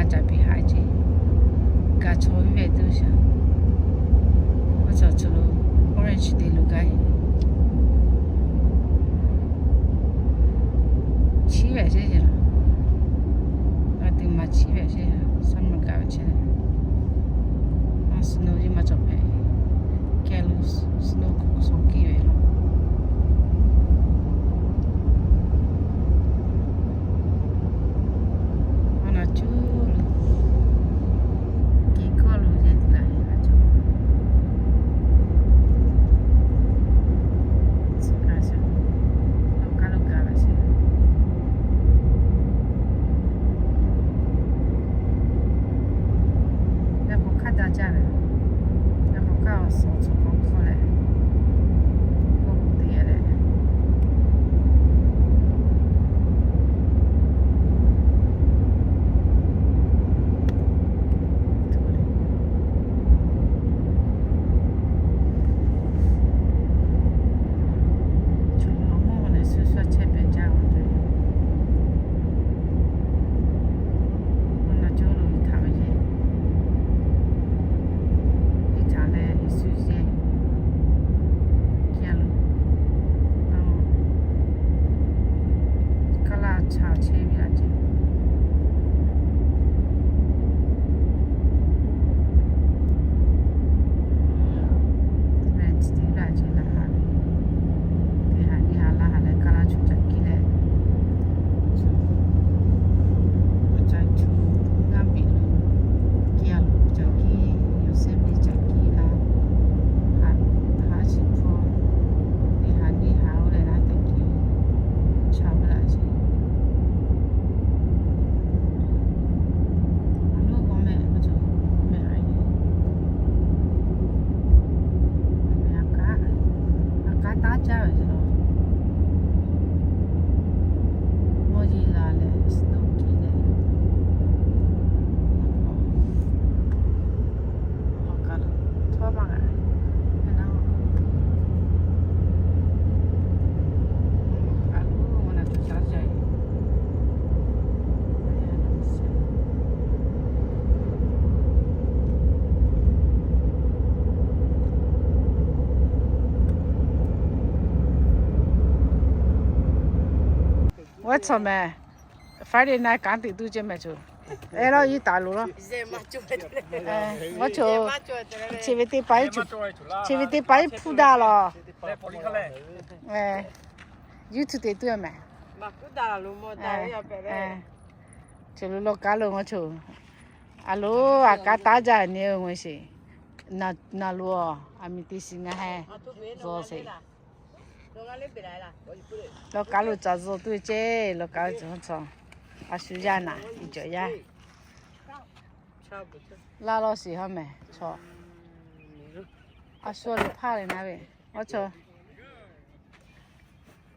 Ca piˇ haꞈ ce, ga chaw viˉ ve teˇ shaˍ. Aˬ cawˬ cawˬ lo orange te lo gaˇ e. Chiˉ ve sheˍ ce la, a te maˬ chiˉ ve sheˍ, summer gaˇ ve chehˇ. Maˇ snow yeˇ maˇ cawˬ hpehꞈ. Kehˬ lo snow k'o suh kiˇ ve lo. Aˬ na cuˇ lo, kiˬ kawˇ lo yehˬ te laˬ ve aˬ cawˬ. Suhˍ kaꞈ suhˍ, lawˬ kaˉ lo gaˬ ve sheˍ. Yaˇ k'o hk'aˇ daꞈ jaˇ ve, yaˇ k'o hk'aˇ awˬ suhˍ awˬ tcuhˍ k'awꞈ hkawˇ leh, k'awꞈ k'oˆ te leh, G'uˇ cawˬ mehˍ, Friday night kanˉ te tuˬ ceh mehˍ cawˬ. E la, yiˇ taˍ loˬ laˇ. G'uˇ cawˬ, chi ve teˇ pa, chi ve teˇ pa iˉ hpuˇ daꞈ laˬ. YouTube te tuˬ mehˍ. Cawˬ lo lawˬ kaˉ lo g'uˇ cawˬ. A loˍ, aꞈ kaˉ taˉ jaˇ nyi g'uˇ sheˍ. Na loˬ, aˬ miˍ te shiˍ ngaˬ heh zuhˬ sheˍ. Lawˬ kaˉ lo caˬ zuhˬ tuˬ ceh, lawˬ kaˉ lo caˬ zuhˬ. A shu yaˇ naˍ, i cawˬ yaˇ. Laˇ lawˇ shiˍ haˉ mehˍ chaw. A shu le hpaˇ le naˉ ve, g'uˇ cawˬ.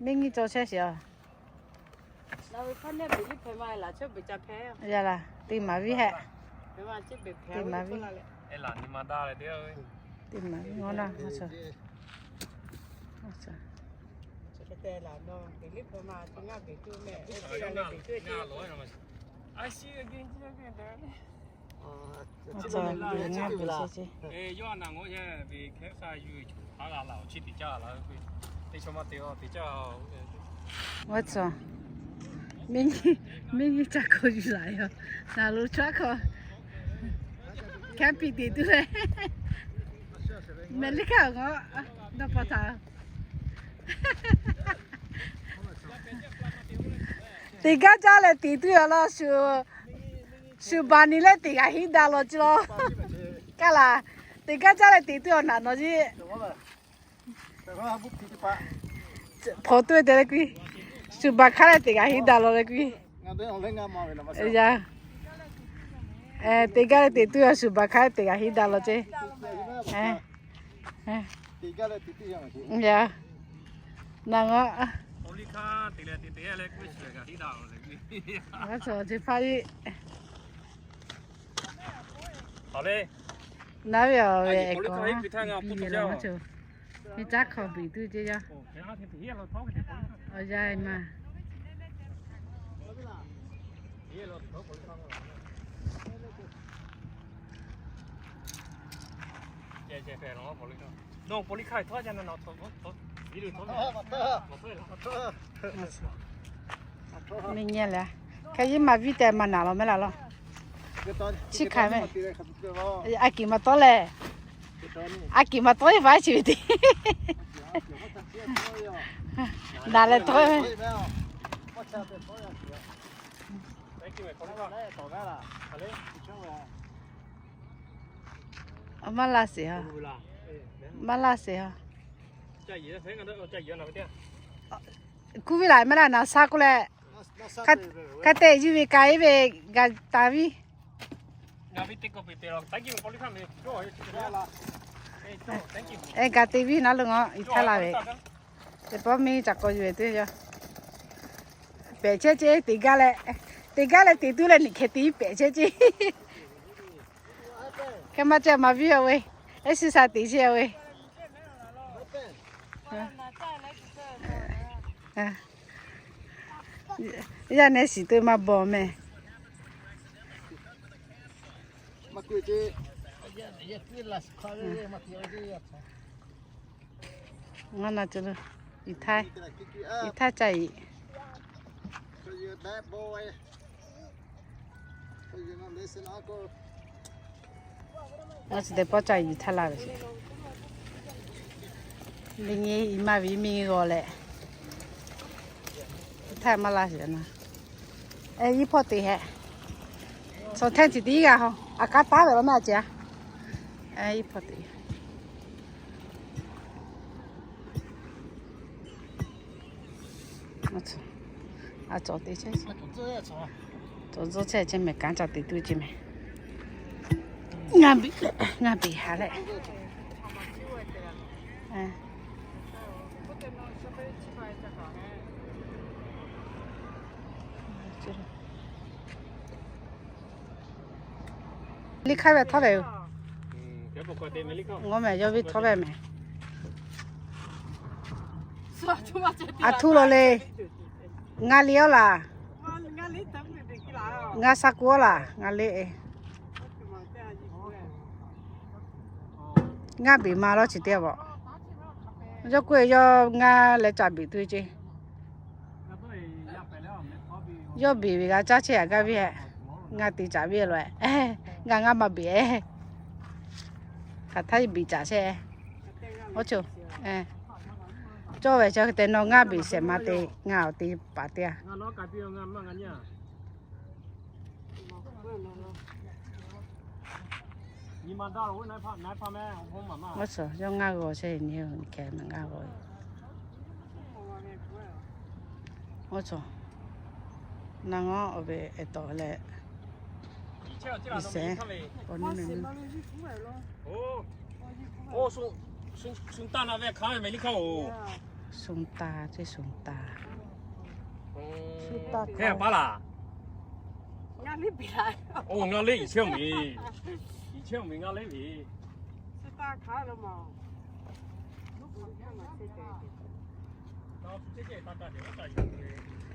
Neˇ nyi cawˬ chehˇ sheˍ a. Yaˇ laˬ, te maˍ viˉ hehꞈ. Te maˍ viˉ. Te maˍ viˉ ngawˇ naˇ. G'uˇ cawˬ, miˇ nyi ca hkawˇ yuˬ laˬ yoˬ. Naˬ loˬ chaw hkawˇ, camping te tuˬ leh, mehˍ liˇ kaˇ awˬ k'aw dawˇ paw htaꞈ teˇ gaˇ jaˇ leh te tuˬ yoˬ law shu. Shu baˬ ni leh teˇ g'aˇ hiˉ daꞈ law ce law. Kaˇ laˬ, teˇ gaˇ jaˇ leh te tuˬ awˬ naˍ naw ce. Hpaw tuˬ te leh kuiˬ, shu baˬ hk'aˇ leh teˇ g'aˇ hiˉ daꞈ law leh kuiˬ. Teˇ gaˇ leh te tuˬ yoˬ, shu baˬ hk'aˇ leh teˇ g'aˇ hiˉ daꞈ law ce. Yaˇ, naˬ ngaˬ aˬ cawˬ ce hpaˇ iˉ naˉ ve awˬ ve k'awꞈ, miˇ caˉ hkawˇ biˬ tuˬ ce yaˇ. Awˬ yaˇ maˬ. Meh nyi le, hk'e yinˉ ma viˉ tehꞈ maˇ naˍ law mehˉ laˇ law. Chi hk'aˬ meh. A kiˍ maˇ tawˉ leh. A kiˍ maˇ tawˉ ve vaˉ chi ve teˇ. Daꞈ leh tawˉ ve. Maˇ laˇ sheˍ ha. Maˇ laˇ sheˍ ha. Kuˇ ve laˬ mehˉ laˇ naˍ sa k'oˆ leh. Hk'a te yuˬ ve ka iˉ ve gaˬ taˍ viˉ. Gaˬ te viˉ naˉ lo ngaˬ iˉ htaˇ la ve. Teˇ pawˆ miˇ caꞈ k'aw yuˬ ve teˇ yaˇ. Pehꞈ chehˇ ceˇ teˇ gaˇ leh, teˇ gaˇ leh teˇ tuˉ leh niꞈ hkeh te pehꞈ chehˇ ceˇ. Hk'e maˇ ceh maˍ viˉ a ve, exercise te chehˇ a ve. Yaˇ nehˬ shiˍ te maˇ bawˬ meh. Ngaˬ na ce lo, iˉ htaˇ, iˉ htaˇ ca iˉ. Ngaˬ chi teˇ pawˆ ca iˉ htaˇ la ve sheˍ. Miˇ nyi iˉ maˇ ve miˇ g'aw leh, iˉ htaˇ maˇ la sheˍ na. Iˉ hpawˇ te hehꞈ. Chaw hteˇ chi teˇ g'aˇ ha a kaˉ taˉ ve law mehˉ a ce a. Iˉ hpawˇ te. A cawˬ te chehˇ, cawˬ tzuhˇ chehˇ chehˇ mehˍ, kanˉ ca te tuˬ ce mehˍ. Ngaˇ beˬ, ngaˇ beˬ ha leh. Liˇ hk'aˇ ve htawˇ ve yoˬ. Ngaw mehˍ yawˇ ve htawˇ ve mehˍ. A htoˇ lo le. Ngaˇ liˇ awˉ laˬ. Ngaˇ sha ku awˉ laˬ. Ngaˇ liˇ. Ngaˇ beˬ ma lawˇ chi teˇ a bawꞈ. Yawˇ k'oˆ ve yawˇ ngaˇ leh ca beˬ tuˬ ce. Yawˇ beˬ ve g'a caˇ chehˇ yaꞈ gaˇ ve hehꞈ. Ngaˇ te caˍ ve lo. Ngaˇ ngaˇ maˇ beˬ. Hk'aˬ htaˇ beˬ caˍ chehˇ. Oˇ cawˬ ve chaw hk'e te nawˬ ngaˇ beˬ shehˍ ma te ngaˇ awˬ te paˍ te a. Oˇ cawˬ yawˇ ngaˇ g'aw chehˇ nyi hkeh ngaˇ g'aw. Oˇ cawˬ, na ngawˉ awˬ ve ehˬ tawˍ leh, iˉ sehˍ, paw ni meh ni. Oˇ, suˍ taˍ na ve hk'aˬ ve mehˍ liˇ hk'aˇ oˬ. Suˍ taˍ ce, suˍ taˍ. Suˍ taˍ hk'e paˉ laˬ. Oˇ, ngaˇ liˇ iˉ chehˇ mehˍ. Iˉ chehˇ mehˍ ngaˇ liˇ ve.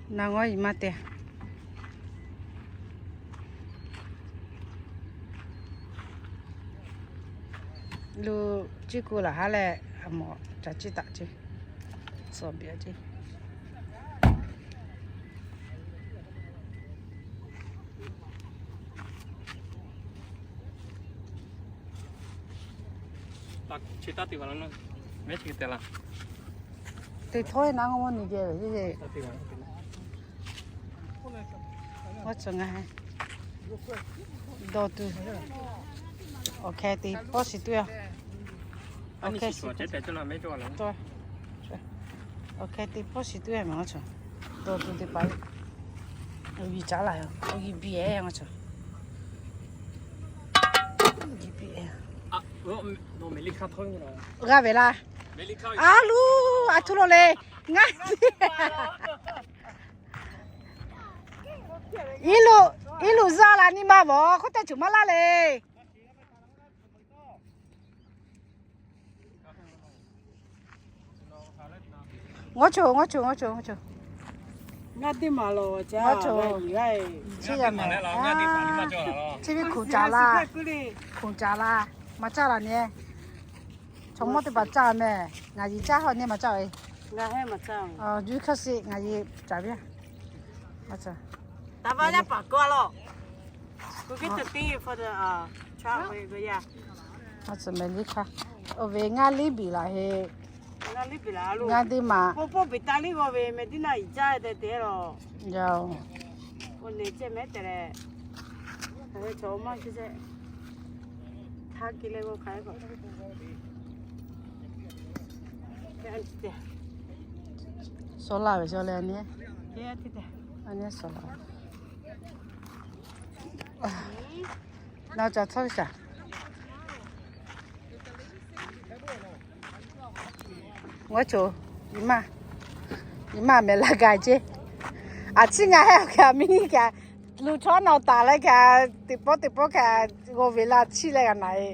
Na ngawˉ iˉ maˇ te. Lo ciˇ ku laˬ haˉ leh, a mawˬ ca ciˇ taꞈ ce. Suhˍ biˬ ce. Chi taˇ te va la na, mehˉ chi te la. Te htawˇ na ngawˇ ni jehˬ ve ce. Ngaˇ cawˬ ngaˇ heˆ. Dawˬ tuˬ. Awˬ hkeh te pawˆ shiˍ tuˬ yoˬ. Awˬ hkeh te pawˆ shiˍ tuˬ yoˬ ngaˇ cawˬ. Dawˬ tuˬ teˇ hpaˍ. Awˬ g'uiˬ caˉ laˬ yoˬ. Awˬ g'uiˬ biˇ e. G'a ve laˇ. A luˬ, a htoˇ lo le. Ngaˇ iˉ lo, iˉ lo zuhˇ la nyi ma vawˬ hk'oˆ teˇ ceuˬ maˇ laˇ le. Ngaˇ cawˬ, ngaˇ cawˬ, ngaˇ cawˬ, ngaˇ cawˬ. Ngaˇ teˇ maˬ lawˬ ca, ngaˇ cawˬ. Chi ve hkunˍ caˍ laˇ, hkunˍ caˍ laˇ, maˇ caˇ laˇ nyi. Chaw mawˇ teˇ hpaˍ caˇ mehˍ. Ngaˬ yiˬ caˇ hawˇ neˇ maˬ caˇ ve. Juˇ hkawˇ sheˍ ngaˬ yiˬ caˍ ve. Oˇ ve ngaˇ liˇ biˬ laˬ heˆ. Ngaˇ teˇ maˬ. Suh laˇ ve cawˇ leh, a nyi suh laˇ. Nawˬ ca htawˇ ve shaˍ. Ngaˬ chaw, i maˇ, i maˇ mehˍ laˇ gaˬ ceˇ. A ciˉ ngaˬ hehˉ kaꞈ miˇ kaꞈ, luˬ chaw nawˬ taˍ leh kaꞈ, teˇ pawˆ teˇ pawˆ kaꞈ g'aw ve laˇ chiˇ leh g'a naˍ e.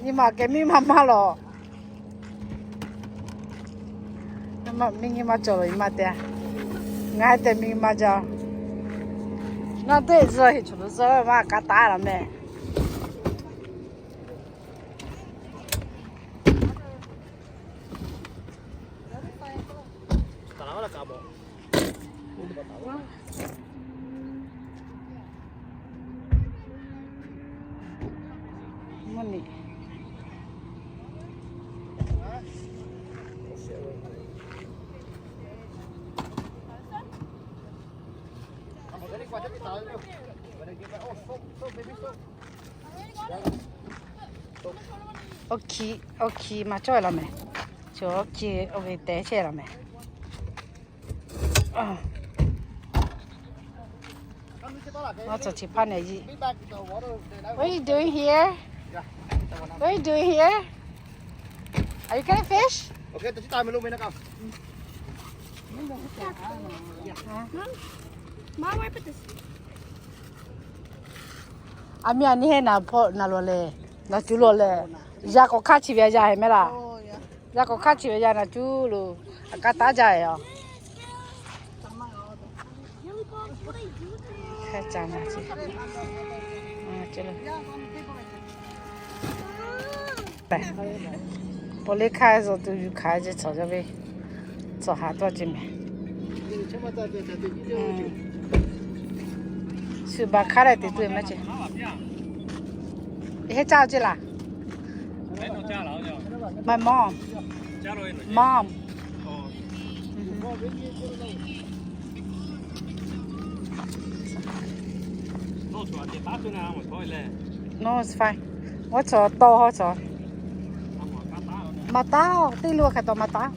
Nyi ma kehˬ miˇ ma maˇ lawˬ. Miˇ nyi ma cawˬ lawˬ, i maˇ te. Ngaˬ hehˉ tehꞈ miˇ ma jaˇ. Naˇ teˇ zuhˬ heˍ chaw lo zuhˬ maˇ ka taˉ laˬ mehˍ. Awˬ hkiˬ, awˬ hkiˬ maˇ cawˬ laˬ mehˍ. Chaw awˬ hkiˬ oˇ ve te chehˇ laˬ mehˍ. Awˬ tcuhˍ chi hpaˇ nehˬ yiˇ. What are you doing here? What are you doing here? Are you catching fish? A miˇ a nyi hehˉ naˍ hpawˆ naˍ lawˬ lehˬ, naˍ cuˬ lawˬ lehˬ, yaˇ k'awꞈ hkaˇ chi ve yaˇ heˆ mehˍ laˇ. Yaˇ k'awꞈ hkaˇ chi ve yaˇ naˍ cuˬ lo, a ka taˉ jaˇ ve yoˬ. Paˍ leˇ hkaˇ zuhꞈ tuˬ yuˬ hkanˍ ce cawˬ jaˇ ve, cawˬ haꞈ tawˇ ce mehˍ. Shu baˬ hkaˉ leh teꞈ tuˬ maˇ ce. Heh caˇ ce laˬ. My mom. Mom. No, it's fine. Awˬ cawˬ tawˇ hawˉ cawˬ. Maˍ taˉ, teˇ lo hk'e tawˍ maˍ taˉ.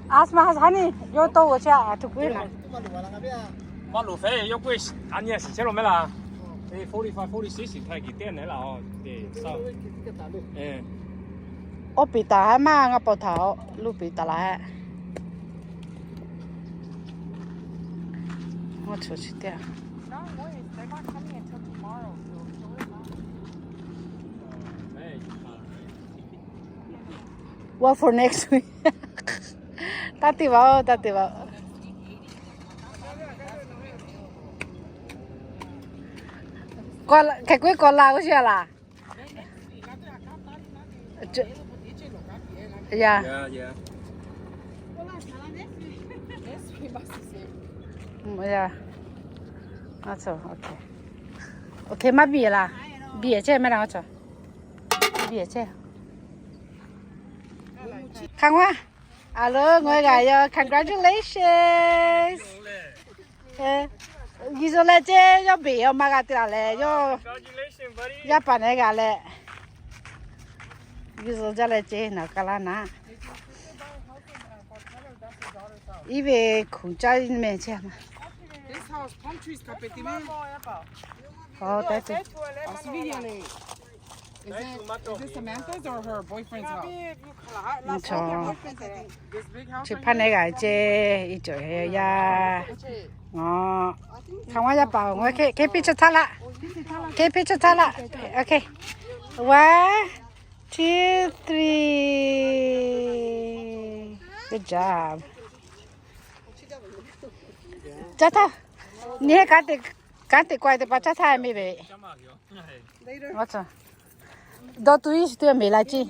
Ask my husband, honey, yawˇ tawˇ g'aw chehˇ a htoꞈ k'oˆ e naˍ. Maˇ loˍ fehˉ yawˇ k'oˆ e, a nyi a shiˍ chehˇ lo mehˍ laˇ. Forty-five, forty-six htaiˍ kiˬ teˇ nehˬ laˇ. Oˇ piˍ taˍ haˉ maˇ ngaˇ pawˍ htaꞈ luˇ piˍ taˍ laˬ hehˆ. Awˬ cawˬ chi teˇ What for next week? Taˇ te vaˬ oˬ, taˇ te vaˬ oˬ. Hk'e k'oˆ k'awꞈ la k'o shiˍ a laˬ. Ya. Ya. Awˬ cawˬ, okay. Okay, maˇ biˇ laˬ. Biˇ chehˇ mehˍ laˇ, awˬ cawˬ. Biˇ chehˇ. Hk'aˬ ma. Alo, ngaˬ hui g'aꞈ yaw, congratulations. G'uiˬ zuhꞈ leh ceˇ, yawˇ beˬ awˬ ma g'a te laˬ leh, yawˇ yaˇ paˍ nehˬ g'aꞈ leh, g'uiˬ zuhꞈ jaˇ leh ceˇ, naˬ ka laˇ naˉ. Iˉ ve hkunˍ caˇ mehˍ chehˇ ma. Is it, is it Samantha's or her boyfriend's house? This big house Chi right hpaˇ nehˬ here? G'aꞈ ceˇ, iˉ cawˬ yaˇ. Ngaˬ hk'aˬ ma yaˇ paˍ ngaˬ hk'e hk'e picture htaˇ laˇ. Hk'e picture htaˇ laˇ. Okay. One, two, three. Good job. Caˇ htaˇ, nyi heˆ, kanˉ te k'ai teˇ hpaˍ caˇ htaˇ me ve. Dawˇ tuˬ iˉ shiˍ tuˬ meˍ la ciˇ.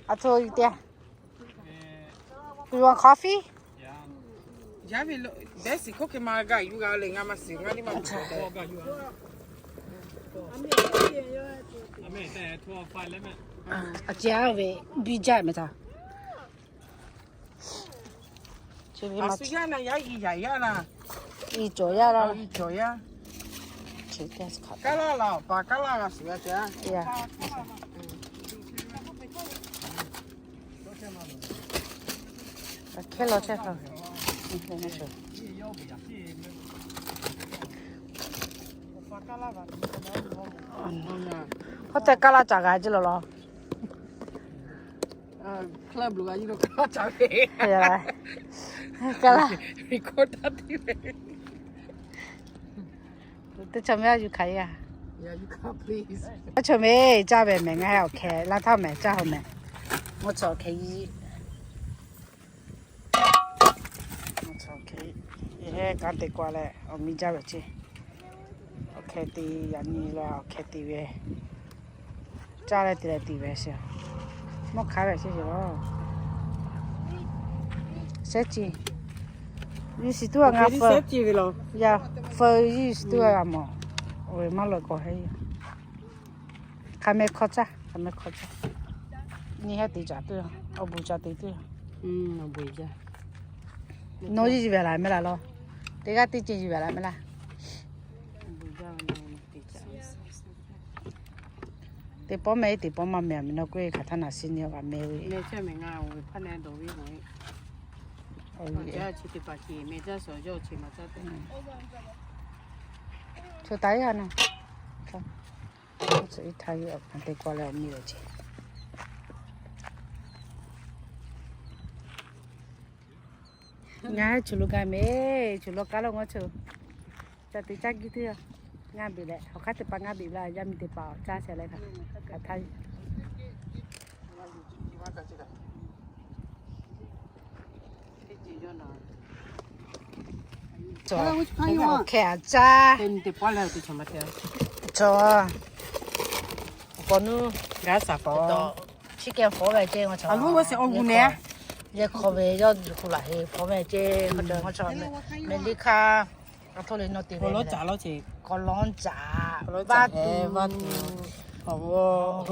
A hto teˇ, you want coffee? Yaˇ ve lo, best coffee ma ga yuˬ g'a le, ngaˬ maˇ shiˍ, ngaˬ liˇ maˇ shiˍ. A ciˉ a ve biˇ jaˇ meh htaˇ. A shu yaˇ na, yaˇ yi yaꞈ yaˇ la. I cawˬ yaˇ la. I cawˬ yaˇ. Kaˇ laˇ la, pa kaˇ laˇ g'a shiˍ g'a ca. Hkehˉ law chehˇ hk'a. Hawˉ tehꞈ kaˇ laˇ caˍ g'a ceˇ law law. Kaˇ laˇ. Teˇ chaw meh a yuˬ hkanˍ yaˇ. Aˉ chaw meh caˇ ve meh, ngaˬ hui awˬ hkeh laˇ htaˇ meh caˇ haw meh. Mvuhˇ chaw hkeh yi. Mvuhˇ chaw hkeh, yehˇ kanˉ te k'oˆ leh awˬ miˇ jaˇ ve ceˇ. Awˬ hkeh te, yaꞈ nyi la awˬ hkeh te ve. Caˇ leh te leh te ve sheˍ. Mvuhˇ hk'aˉ ve sheˍ yoˬ. Shehˉ ceˇ. Yuˬ shiˍ tuˬ a ngaˬ feu. Yaˇ feu yuˬ shiˍ tuˬ a g'a mawˬ. Oˇ ve maˇ lawˬ k'awꞈ heˆ. Hk'aˬ meh hk'aw caˇ, hk'aˬ meh hk'aw caˇ. Nyi heˆ te caˍ tuˬ, awˬ bon caˇ te tuˬ. Nawˬ yiˇ yuˬ ve laˬ meh laˬ law. Teˇ g'aˇ teˇ ceuˬ yuˬ ve laˬ meh laˬ. Teˇ pawˆ meh, teˇ pawˆ maˇ meh, a mi nawˬ k'oˆ ve hk'aˬ htaˇ naˬ shiˍ nyi g'a meh ve. Chaw taˍ iˉ ha na. Tcuh iˉ htaˇ yawˇ awˬ hk'aˬ te k'oˆ leh awˬ miˇ ve ceˇ. Ngaˬ hui chuˬ lo gaˇ meh, chuˬ lo kaˇ lo ngaˬ hui caˇ tuˬ caˇ giˇ tuˬ yoˬ. Ngaˇ beˬ leh awˬ hk'aˇ teˇ hpaˍ ngaˇ beˬ la, yaˇ miˇ teˇ hpaˍ awˬ caˇ shehˍ leh hk'aˬ htaˇ Awˬ hkeh aꞈ caˇ. Chaw, paw nuˇ, chicken hpawˇ ve ceˇ, ngaˬ chaw. Yehˬ hk'aw ve yawˇ hui laˬ heˆ hpawˇ ve ceˇ, ngaˬ chaw meh liˇ hkaˇ, a htoˆ le nawˬ te ve, kawꞈ lawˇ caꞈ, vaˇ tuˬ, hawˬ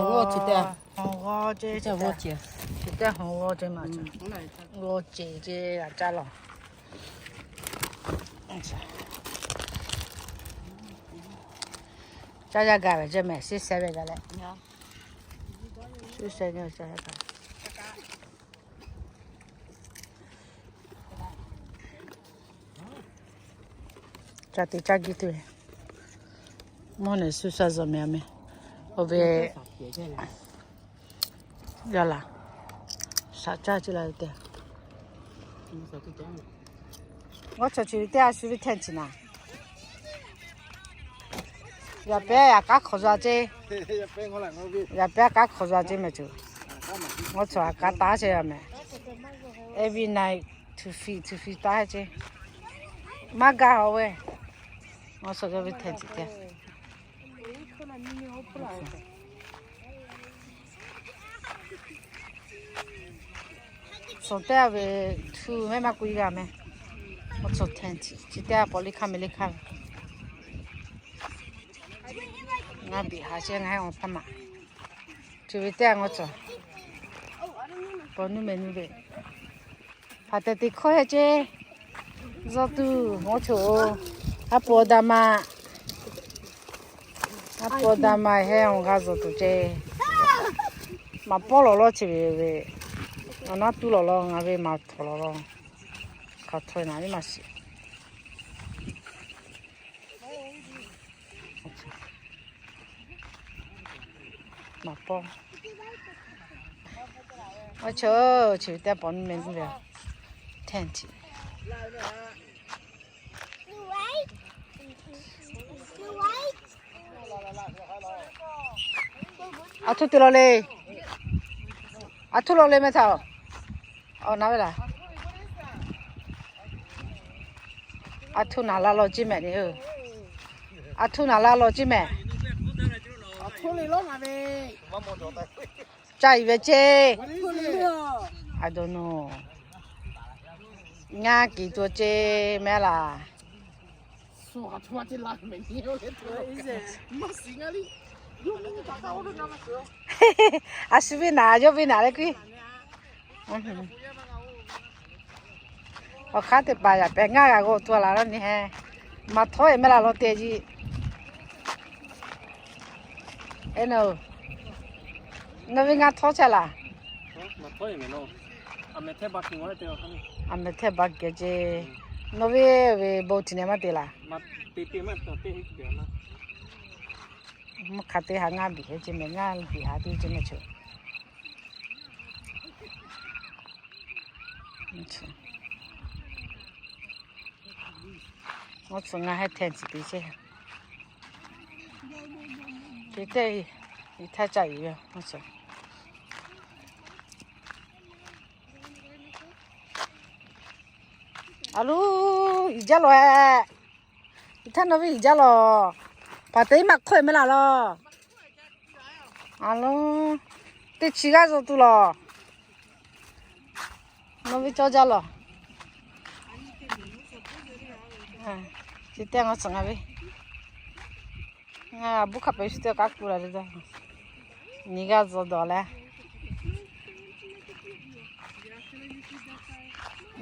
g'awˇ ceˇ, chi teˇ hawˬ g'awˇ ceˇ maˬ, g'awˇ ceˇ ceˇ g'a caˇ laˬ. Caˇ yaˇ gaˬ ve ceˇ meh, shiˉ sheh ve gaˬ leh, shiˉ sheh ve caˇ yaˇ gaˬ. Caˇ teꞈ caˇ giˇ tuˬ ve, mvuhˇ naw shu sha zuhˬ meh a meh, awˬ ve yaˇ laˬ, shaꞈ caˇ ceˇ la ve teˇ. Ngaˬ chaw chi ve teˇ a shu ve hteˇ ciˍ naˍ. Yaꞈ pehˉ a k'aˉ hk'awꞈ zuhˬ ceˇ. Yaꞈ pehˉ a k'aˉ hk'awꞈ zuhˬ ceˇ meh tuˬ. Ngaˬ chaw a k'aˉ taˉ ceˇ a meh. Every night tuˬ fiˍ tuˬ fiˍ taˉ ceˇ. Maˇ gaˇ a ve. Ngaˬ chaw ve hteˇ ciˍ teˇ. Suhˍ teˇ ve tuˬ mehˆ maˇ k'oˆ g'a meh. Ngaˬ chaw hteˇ ciˍ chi teˇ a paw liˇ hkaˇ meh liˇ hkaˇ. Ngaˬ biˬ haꞈ shehˍ ngaˬ heh awˬ hpaˇ maˬ. Chi ve teˇ a ngaˬ chaw paw nuˇ meh nuˇ ve hpaˍ tehꞈ te hkawˇ heh ceˇ. Zuhˬ tuˬ ngaˬ chaw, a po daꞈ ma, a po daꞈ ma heh awˬ g'a zuhˬ tuˬ ceˇ. Maˍ pawˆ lawˬ lawˇ chi ve ve, awˬ naˉ tuˉ lawˬ lawˇ ngaˬ ve maˍ htawnˍ lawˬ lawˇ. Hk'aˬ htaw naˍ ve maˇ shiˍ. Maˍ pawˆ. Aˬ, chi, chi teˇ paw nuˇ meh nuˇ ve, hteˇ ciˍ. Aˬ htoꞈ te lawˬ le. Aˬ htoꞈ lawˬ le meh htaꞈ. Awˬ na ve laˬ. A htoˇ naˍ la law ceˇ mehˍ le. A htoˇ naˍ la law ceˇ mehˍ. Caˇ iˍ ve ceˇ. I don't know. Ngaˇ kiˍ tuˬ ceˇ mehˍ laˬ. A shu ve naˍ yawˇ ve naˍ leh kuiˉ. Awˬ hk'aˇ teˇ hpaˍ yaꞈ pehˍ ngaˇ g'a g'aw tuˬ laˬ laˇ ni he. Maˍ htawˇ e mehˍ laˬ law te ji. Nawˬ ve ngaˇ htawˇ chehˇ laˬ. A mehˍ hteˇ ba geh ceˇ. Nawˬ ve ve bon tiꞈ nehˬ maˇ te laˬ. Mvuhˇ hk'a te ha ngaˇ biˬ he ceˇ mehˍ, ngaˇ biˬ ha te ceˇ mehˍ chaw. Awˬ tcuh ngaˇ heˆ hteˇ tcuh te chehˇ. Te teˇ, iˉ htaˇ caˇ iˍ ve awˬ tcuh. A loˉ, iˍ jaˇ lawˬ-e. Iˉ htaˇ nawˬ ve iˍ jaˇ lawˬ. Paˍ te iˉ maˇ hk'oˆ e mehˍ laˬ lawˬ. A loˉ, teˇ chi g'aˇ zuhꞈ tuˬ lawˬ. Nawˬ ve cawˇ jaˇ lawˬ. Chi teˇ ngaˬ tcuh ngaˇ ve, ngaˬ buˇ hk'a peu-eˬ shu teˇ k'aˉ kuˬ la le. Nyi g'aˇ zuhꞈ dawˬ leh.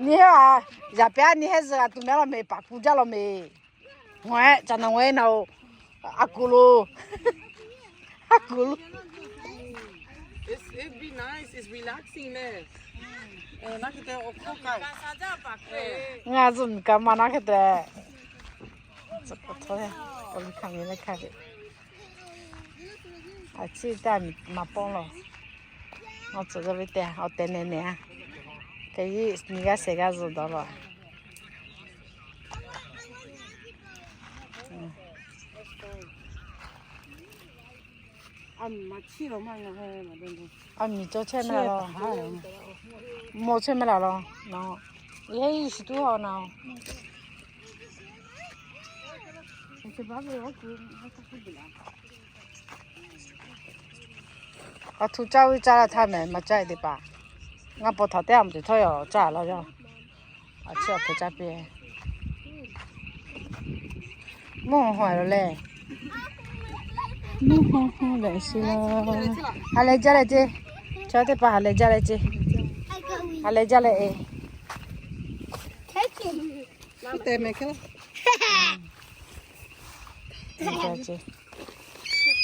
Nyi heˆ a, yaꞈ pehˍ a nyi heˆ zuhꞈ g'a tuˬ mehˍ laˬ mehˍ, paˍ kuˬ jaˇ lawˬ mehˍ. Ngaˬ hui ca na ngaˬ hui na-oˬ. A kuˬ lo. A kuˬ lo. It's, it'd be nice. It's relaxing there. Ngaˬ zuhꞈ miˬ kaꞈ maˇ naˉ hk'e te. Awˬ liˇ hkanˍ ve le hkanˍ ve. A ciˉ taˇ maˍ pawˆ lawˬ. Awˬ tcuh g'a ve tehꞈ awˬ tehˬ nehˬ nehˬ a. Hk'e nyi g'aˇ shehˍ g'aˇ zuhꞈ dawˬ lawˬ. A miˬ cawˇ chehˇ mehˍ laˬ lawˬ. Mawˬ chehˇ mehˍ laˬ lawˬ. Nawˬ, yehˇ shiˍ tuˉ haw na-oˬ. A htoꞈ caˇ ve caˇ laˇ htaˇ mehˍ, maˇ caˇ e teˇ hpaˍ. Ngaˇ paw htaꞈ teˇ g'aˇ mvuhˇ teˇ htawˇ yaw caˇ laˇ yaˇ. A ciˉ awˬ hpehꞈ caˇ piˇ. Mvuhˇ haw lo leh. Mvuhˇ haw haw leh shi la. Ha lehˬ jaˇ leh ceˇ. Chaw teˇ hpaˍ ha lehˬ jaˇ leh ceˇ. Ha lehˬ jaˇ leh e.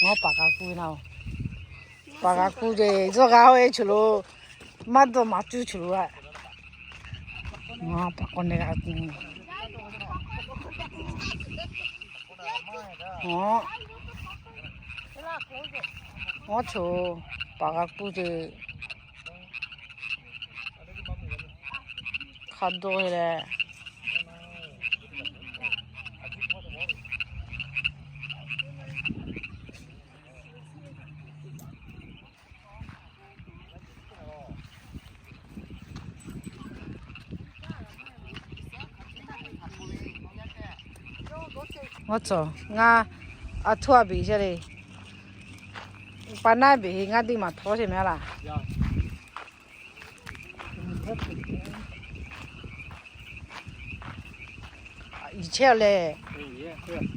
Ngaˬ paˍ k'a kuˇ ve na-oˬ. Paˍ k'a kuˇ ceˇ, zuhꞈ g'a-o e choˬ lo. Maˇ dawˇ maˍ cuˇ choˬ lo a. Ngaˬ paˍ k'awꞈ nehˬ g'a kuˇ. Awˬ choˬ, paˍ g'a kuˇ ceˇ. Hk'a dawˇ e leh. Awˬ tcuh ngaˇ, a htoˇ a beˬ chehˇ le. Pa naˉ beˬ ngaˇ diˇ maˍ htawˇ chehˇ mehˍ laˬ. Iˍ chehˇ leh,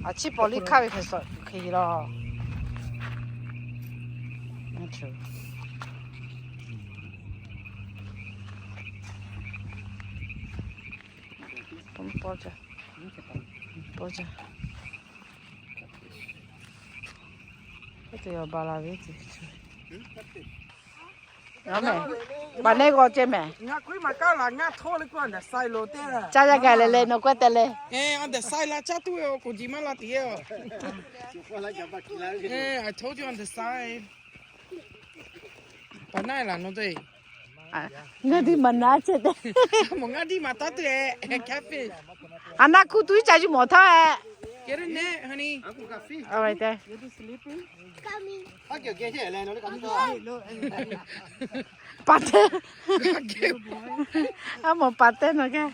a ciˉ paw liˇ hkaˇ ve hk'e suhˍ hk'e lawˬ. Paˍ nehˆ g'aw ceh mehˍ. Caˇ yaˇ gaˬ leh leh nawˬ k'awꞈ te leh. Ngaˇ diˇ maˍ naˉ chehˇ te. A naˆ kuˇ tuˬ iˉ ca yuˬ mawˬ htaˇ. Paˍ te. A mawˬ paˍ te nawˬ kehˬ.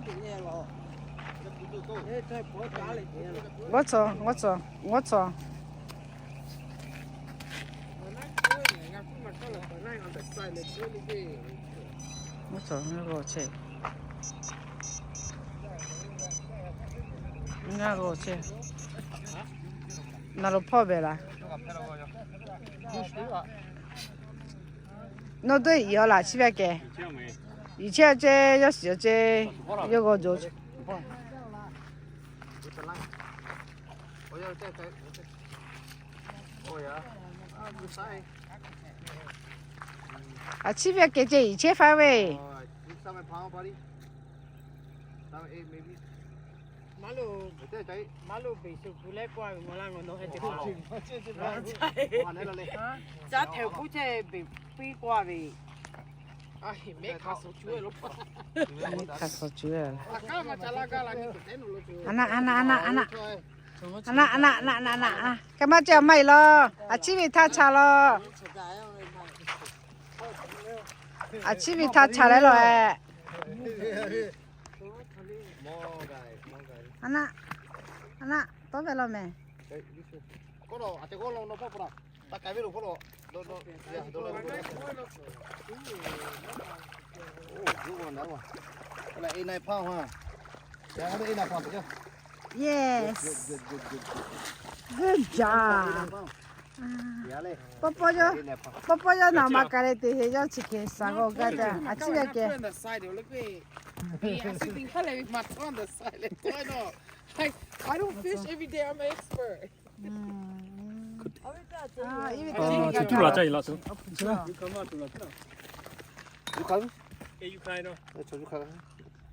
G'awˇ tcuh, g'awˇ tcuh, g'awˇ tcuh. G'awˇ tcuh, ngaˇ g'awˇ chehˇ. Ngaˇ g'awˇ chehˇ. Naˬ lo hpawˇ beh laˬ. Nawˬ dawˇ yiˍ aw laˬ chi ve kehˬ. Yiˍ chehˇ ceˇ, yawˇ shiˍ aw ceˇ, yawˇ g'awˇ jo. A ciˉ ve kehˬ ceˇ, yiˍ chehˇ faˉ ve. Caˇ hteꞈ kuˉ chehˇ beˬ piˇ k'oˆ ve. Hk'a suh cuˇ ve. A naˆ, a naˆ, a naˆ, a naˆ, a naˆ, a naˆ, a naˆ, a naˆ, a naˆ, a naˆ, a naˆ, a. Hk'e maˇ ceh maˇ heˆ law. A ciˉ ve htaˇ chaꞈ law. A ciˉ ve htaˇ chaꞈ leh law e. A naˆ, a naˆ, tawˇ ve law mehˬ. Yes. Good job. Pawˇ pawˇ yawˇ, pawˇ pawˇ yawˇ naˍ ma ka leh te yawˇ chi hk'e shaˍ g'awˇ gaˇ te. A ciˉ ve kehˬ. I don't fish every day. I'm an expert.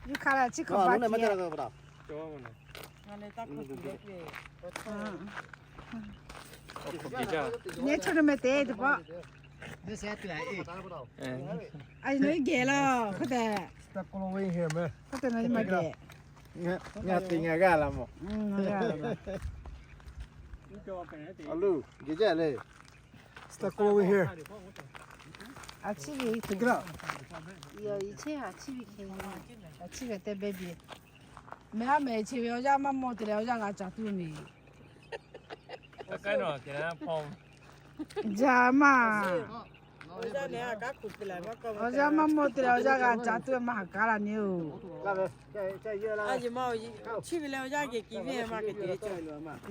Yukha la chi hk'awꞈ ba tiꞈ. Nehˬ chaw naˬ meh te teˇ pawˆ. A, nawˬ iˉ geh laˇ hk'oˆ tehꞈ. Hk'oˆ tehꞈ nawˬ iˉ ma geh. Ngaˬ te ngaˬ g'aˇ la mawˬ. A luˬ, geh jaˇ le. Start crawling here. A ciˉ ve, a ciˉ ve hk'e, a ciˉ ve teˇ baby. Mehˬ a mehˬ chi ve awˬ yanˇ maˇ mawˬ te leh awˬ yanˇ g'a caˍ tuˬ ve. Jaˇ maˇ. Awˬ yanˇ maˇ mawˬ te leh awˬ yanˇ g'a caˍ tuˬ ve maˇ haꞈ kaˉ la ne oˬ. Awˬ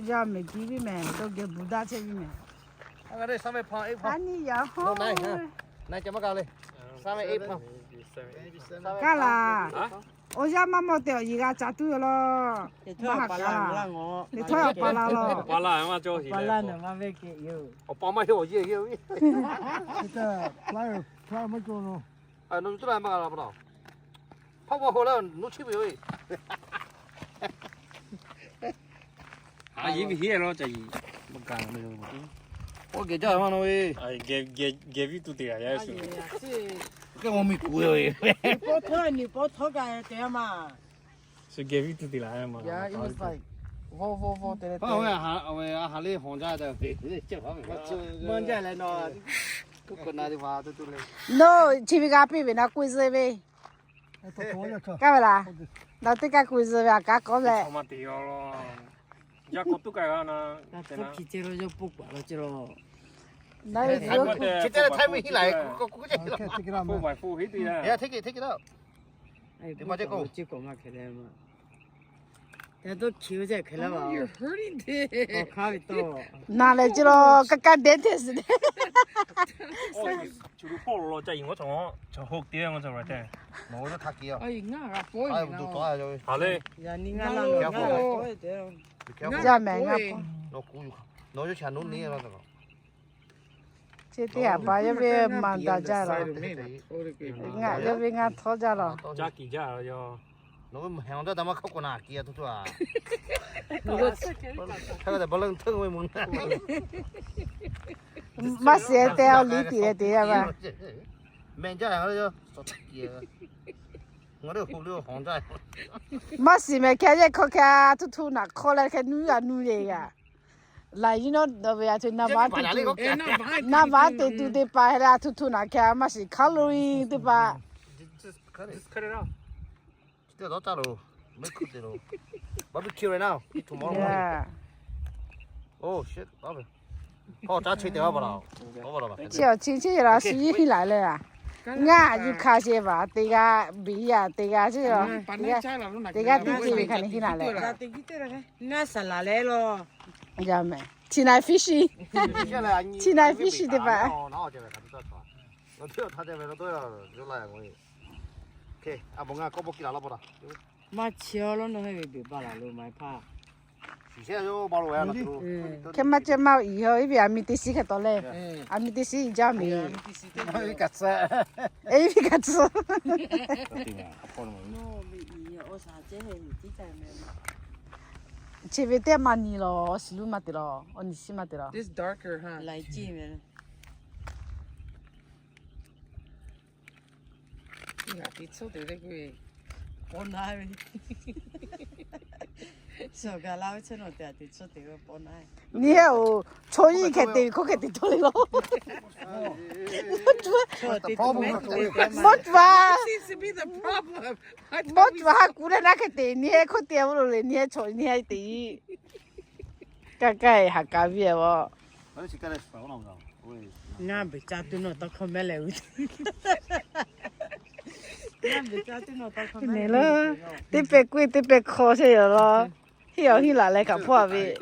yanˇ mehˬ ki viˉ mehˬ, tawˇ geh buˬ daˇ chehˇ viˉ mehˬ. A niˇ yaꞈ hawˉ. Kaˇ laˬ. Awˬ yanˇ maˇ mawˬ te awˬ yeˬ g'a caˍ tuˬ ve law. Maˇ haꞈ kaˉ la. Liꞈ htawˇ awˬ pa la law. Awˬ pa la maˇ cawˇ heˍ. Awˬ pa la naˬ maˇ ve kehˬ yoˬ. Awˬ pa maˇ heˆ awˬ yeˬ heˍ ve. Nawˬ tuˬ la maˇ g'a la pa taw. Hpaˆ g'awˇ hk'aw leh nawˬ chiˇ ve yoˬ. A, yiˉ ve heˆ law ca yiˍ. Maˇ gaˬ ve. Oˇ geh jaˇ maˇ nawˬ ve. Geh viˉ tuˬ te g'a yaˇ shu. Kehˬ mawˇ miˬ kuˬ ve. Niˬ pawˇ htawˇ, niˬ pawˇ htawˇ gaˬ te maˇ. Shu geh viˉ tuˬ te la maˇ. Awˬ ve a ha le hawˬ jaˇ ve. Maˇ jaˇ leh nawˬ. Kuˇ k'o na te pa tuˬ tuˬ le. Nawˬ chi ve g'a piˇ ve na k'oˆ zuhˆ ve. Kaˇ ve laˬ. Nawˬ teˇ kaˇ k'oˆ zuhˆ ve a kaˉ k'awꞈ leh. Naˬ lehˬ chi law kaˇ kaˇ dehˉ hteˇ shiˍ. Yaˇ mehˬ ngaˇ pawˆ. Chi teˇ haꞈ pa yawˇ ve maˍ daꞈ jaˇ laˬ. Ngaˬ yawˇ ve ngaˇ htawˇ jaˇ laˬ. Maˇ shiˍ te awˬ liˇ tiꞈ leh te yaˇ va. Maˇ shiˍ mehˍ hkeh yehˬ hkawˇ hkeh a htuˇ htuˇ naˬ hk'awˇ leh hkeh nuˇ g'a nuˇ le g'a. Laˬ yiˉ nawˉ ve a ce naˇ vaˉ te tuˬ, naˇ vaˉ te tuˬ teˇ hpaˍ hk'e leh a htuˇ htuˇ naˬ hkeh maˇ shiˍ hk'aˉ lo teˇ hpaˍ. Teˇ dawˉ caˇ loˬ. Barbecue right now. Eat tomorrow morning. Yeah. Oh shit. Hawˇ caˉ chi teˇ g'aˇ pa la. Chi awˬ chi chi la shu yiˇ hiˇ laˬ leh a. Ngaˬ yuˬ hkanˍ sheˍ vaˬ teˇ g'aˇ biˇ yaˇ teˇ g'aˇ chi a. Teˇ g'aˇ tiˇ ce ve hkanˍ neˇ hiˇ laˬ leh. Ngaˬ saˍ laˬ leh lo. Yaˇ mehˍ. Chi na fishy. Chi na fishy teˇ hpaˍ. Maˇ chi lawˇ nawˬ heh ve beˬ ba laˬ lo maˇ hpaˇ. Hk'e maˇ ceh maˇ iˉ haw iˉ ve aˬ miˬ teˇ shiˉ hk'e tawˍ leh. Aˬ miˬ teˇ shiˉ iˉ jaˇ miˬ. Iˉ ve kaꞈ tcuh. Chi ve teˇ maˇ nyi lawˬ, awˬ shiˍ luˉ maˇ te lawˬ, awˬ nyi shiˉ maˇ te lawˬ. Nyi heh oˬ, chaw nyiˇ hkeh te ve hkawˇ hkeh te cawˇ le lawˬ. Mawˇ tuˬ a, mawˇ tuˬ a ha kuˬ leh naˉ hkeh te nyi heh hkawˇ te a lo le nyi heh chaw nyiˇ hkeh te. Kaˇ kaˇ haꞈ kaˍ viˇ a vawˬ. Ngaˬ beˬ caˇ tuˬ nawˬ tawˇ hkawˇ mehˉ leh uˉ. Teˇ pehˍ k'oˆ teˇ pehˍ hk'aw sheˍ yoˬ lawˬ. Hiˉ awˬ hiˉ laˬ leh kaꞈ hpawˇ a ve.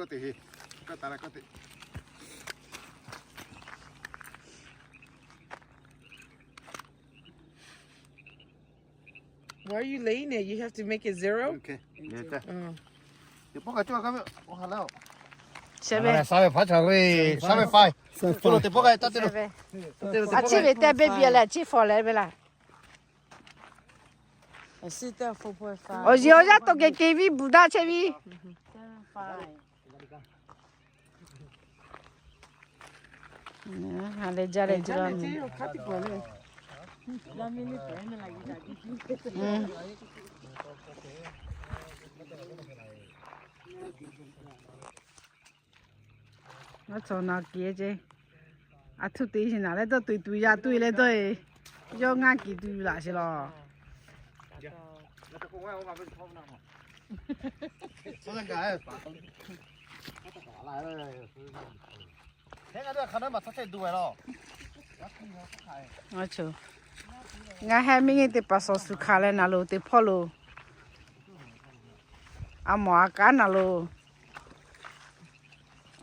Why are you laying it? You have to make it zero. Aˬ chi ve teˇ pehˇ biˇ leh chi hpawˇ leh ve laˇ. Awˬ yeˬ awˬ yaˇ tawˇ kehˬ kehˬ viˇ bvuhꞈ daꞈ chehˇ viˇ. Ha leh jaˇ leh jaˇ. Ngaˇ chaw na kiˬ ce. Aˬ htoꞈ te shiˍ naˍ leh dawˇ tuˬ tuˬ yaꞈ tuˬ leh dawˇ e. Yawˇ ngaˇ kiˬ tuˬ laꞈ sheˍ lawˬ. Ngaˬ heh miˇ nyi teˇ hpaˍ suhˍ hkanˍ leh naˍ loˬ teˇ hpawˇ lo. A mawˬ a kaˉ naˍ loˬ.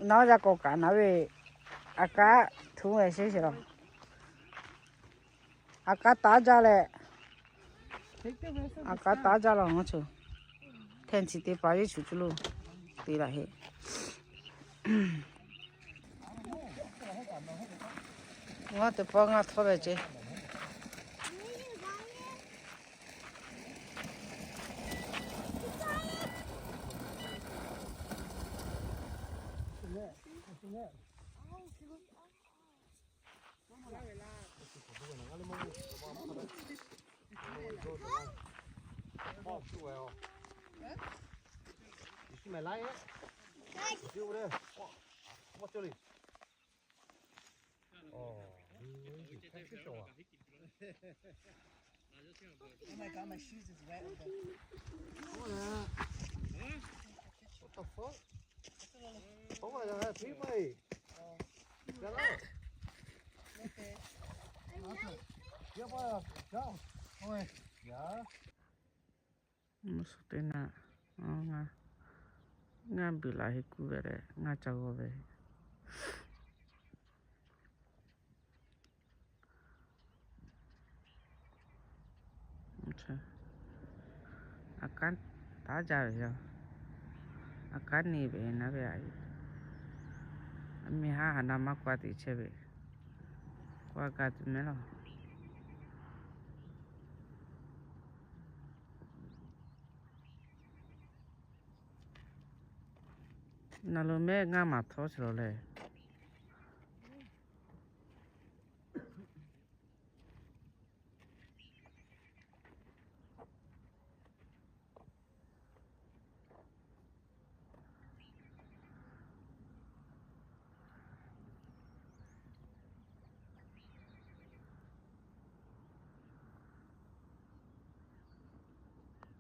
Naˉ yaˇ k'awꞈ kaꞈ naˍ ve, a kaˉ htuˉ ve sheˉ sheˍ lawˬ. A kaˉ taˉ jaˇ leh, a kaˉ taˉ jaˇ lawˬ ngaˬ chaw. Hte chi teˇ hpaˍ yeˇ shuˍ cuˇ lo te laꞈ heˆ. Ngaˬ teˇ pawˆ ngaˇ htawˇ ve ce. Oh my God, my shoes is wet. What the fuck? Oh my God, pee my. Mvuhˇ suhˍ teˇ naˆ, ngaˇ biˬ laꞈ heˆ kuˇ ve leh ngaˇ ca g'aw ve. A kanˉ taˉ jaˇ ve yoˬ. A kanˉ neˇ ve naˉ ve a, miˬ haˉ haˍ na maˇ k'oˆ a teꞈ chehˇ ve, k'oˆ a kaꞈ tuˬ mehˉ lawˬ. Naˬ lo mehˆ ngaˇ maˍ htawˇ chi lawˬ leh.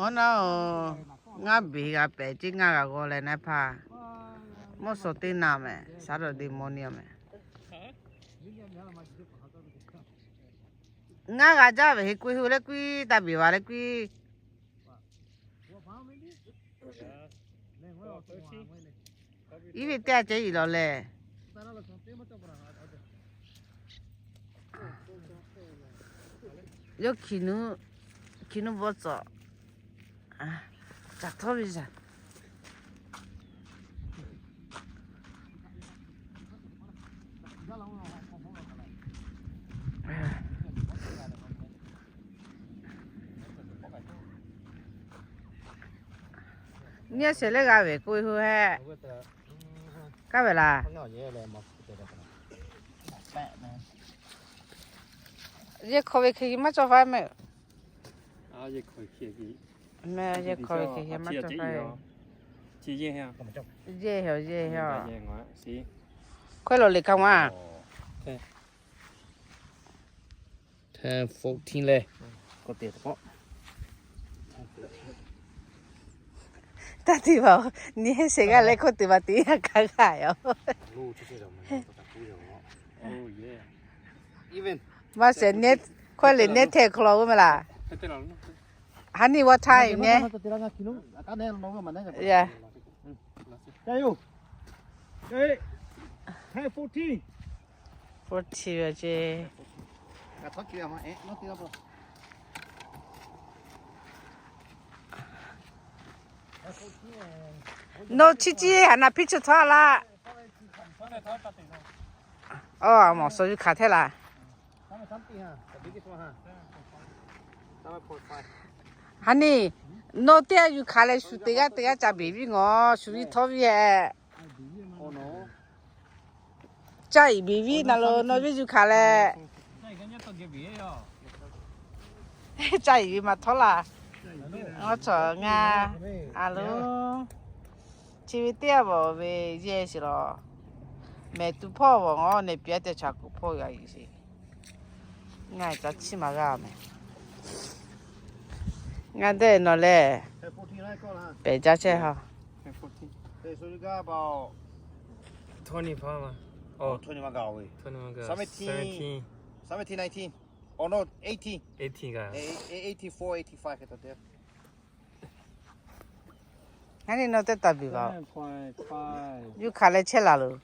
Mawˇ naˉ-oˬ, ngaˇ beˬ g'a pehˍ ceˇ, ngaˇ g'a g'aw leh naˉ hpaˇ. Mawˇ suhˍ teˇ naˍ mehˍ, shaˉ dawˬ de mawˇ niˇ mehˍ. Ngaˇ g'a jaˇ ve heˆ k'oˆ hui leh k'oˆ, taˇ beˬ va leh k'oˆ. Iˉ ve teˇ a ceh iˉ lawˬ lehˬ. Yawˇ hkiˬ nuˉ, hkiˬ nuˉ bawˇ tcuhꞈ. Caˬ htawˇ ve yaˇ. Nyi shehˍ leh g'a ve k'oˆ ve hu hehˆ. Kaˇ ve laˬ. Yehˬ hk'aw ve hk'e maˇ cawˇ faˉ mehˍ. Mehˍ, yehˬ hk'aw ve hk'e maˇ cawˇ faˉ. Yehˬ heˆ, yehˬ heˆ. Hkawehˇ lawˬ liꞈ hk'a ma. Ten fourteen leh. Taˇ te vaˬ-oˬ, nyi shehˍ g'aˇ leh hkawˇ te vaˬ teꞈ yaˇ hk'a g'aˇ yoˬ. Maˇ shehˍ, hkawehˇ lehˬ nehˇ htehˇ hk'aw lo g'uˇ mehˍ laˬ. Honey, what time nehˇ? Fourteen ve ceˇ. Nawˬ chi chi haꞈ naˍ piˇ chi htaˇ laˇ. Aˬ, mawˬ suhˍ yuˬ hkanˍ hteˇ laˬ. Honey, nawˬ teˇ g'aˇ yuˬ hkanˍ leh shu teˇ g'aˇ teˇ g'aˇ ca beˬ viˉ ngawˬ, shu viˉ htawˇ viˉ-ehˍ. Caˇ iˍ beˬ viˉ na lo, nawˬ viˉ yuˬ hkanˍ leh. Caˇ iˍ ve maˇ htawˇ laˬ. Awˬ cawˬ ngaˇ. A lo, chi ve teˇ g'aˇ bawˬ ve yehˬ shiˍ lawˬ. Mehˍ tuˬ hpawˇ bawˬ ngawˬ nehˬ piˇ-a teˇ chaꞈ kuˬ hpawˇ g'a yuˬ sheˍ. Ngaˬ ca chiˇ maˬ g'a mehˍ. Ngaˬ dehˆ nawˬ lehˬ pehˬ jaˇ chehˇ ha. Aˬ, nawˬ teˇ taˍ beˬ baˬ-oˬ. Yuˬ hkanˍ leh chehˇ laˬ loˬ.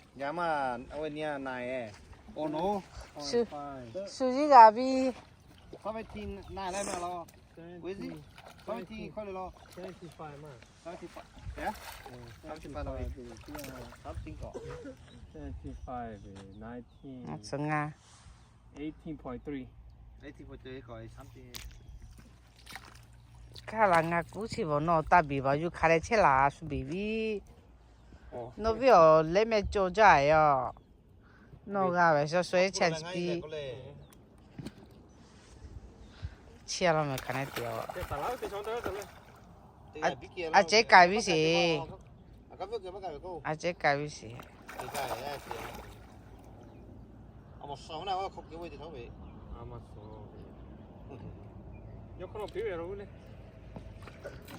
Shu yiˉ g'a viˉ. Tsuhˇ ngaˇ. Kaˇ laˬ ngaˬ kuˉ chi bawˬ nawˬ taˇ beˬ baˬ, yuˬ hkanˍ leh chehˇ laˬ shu beˬ viˉ. Nawˬ viˉ awˬ leh mehˆ cawˬ jaˇ yoˬ. Nawˬ g'a ve sha sha-e chance piˇ. Chi a law mehˍ hkanˍ leh te-a. A ceh k'ai viˉ sheˍ. A ceh k'ai viˉ sheˍ.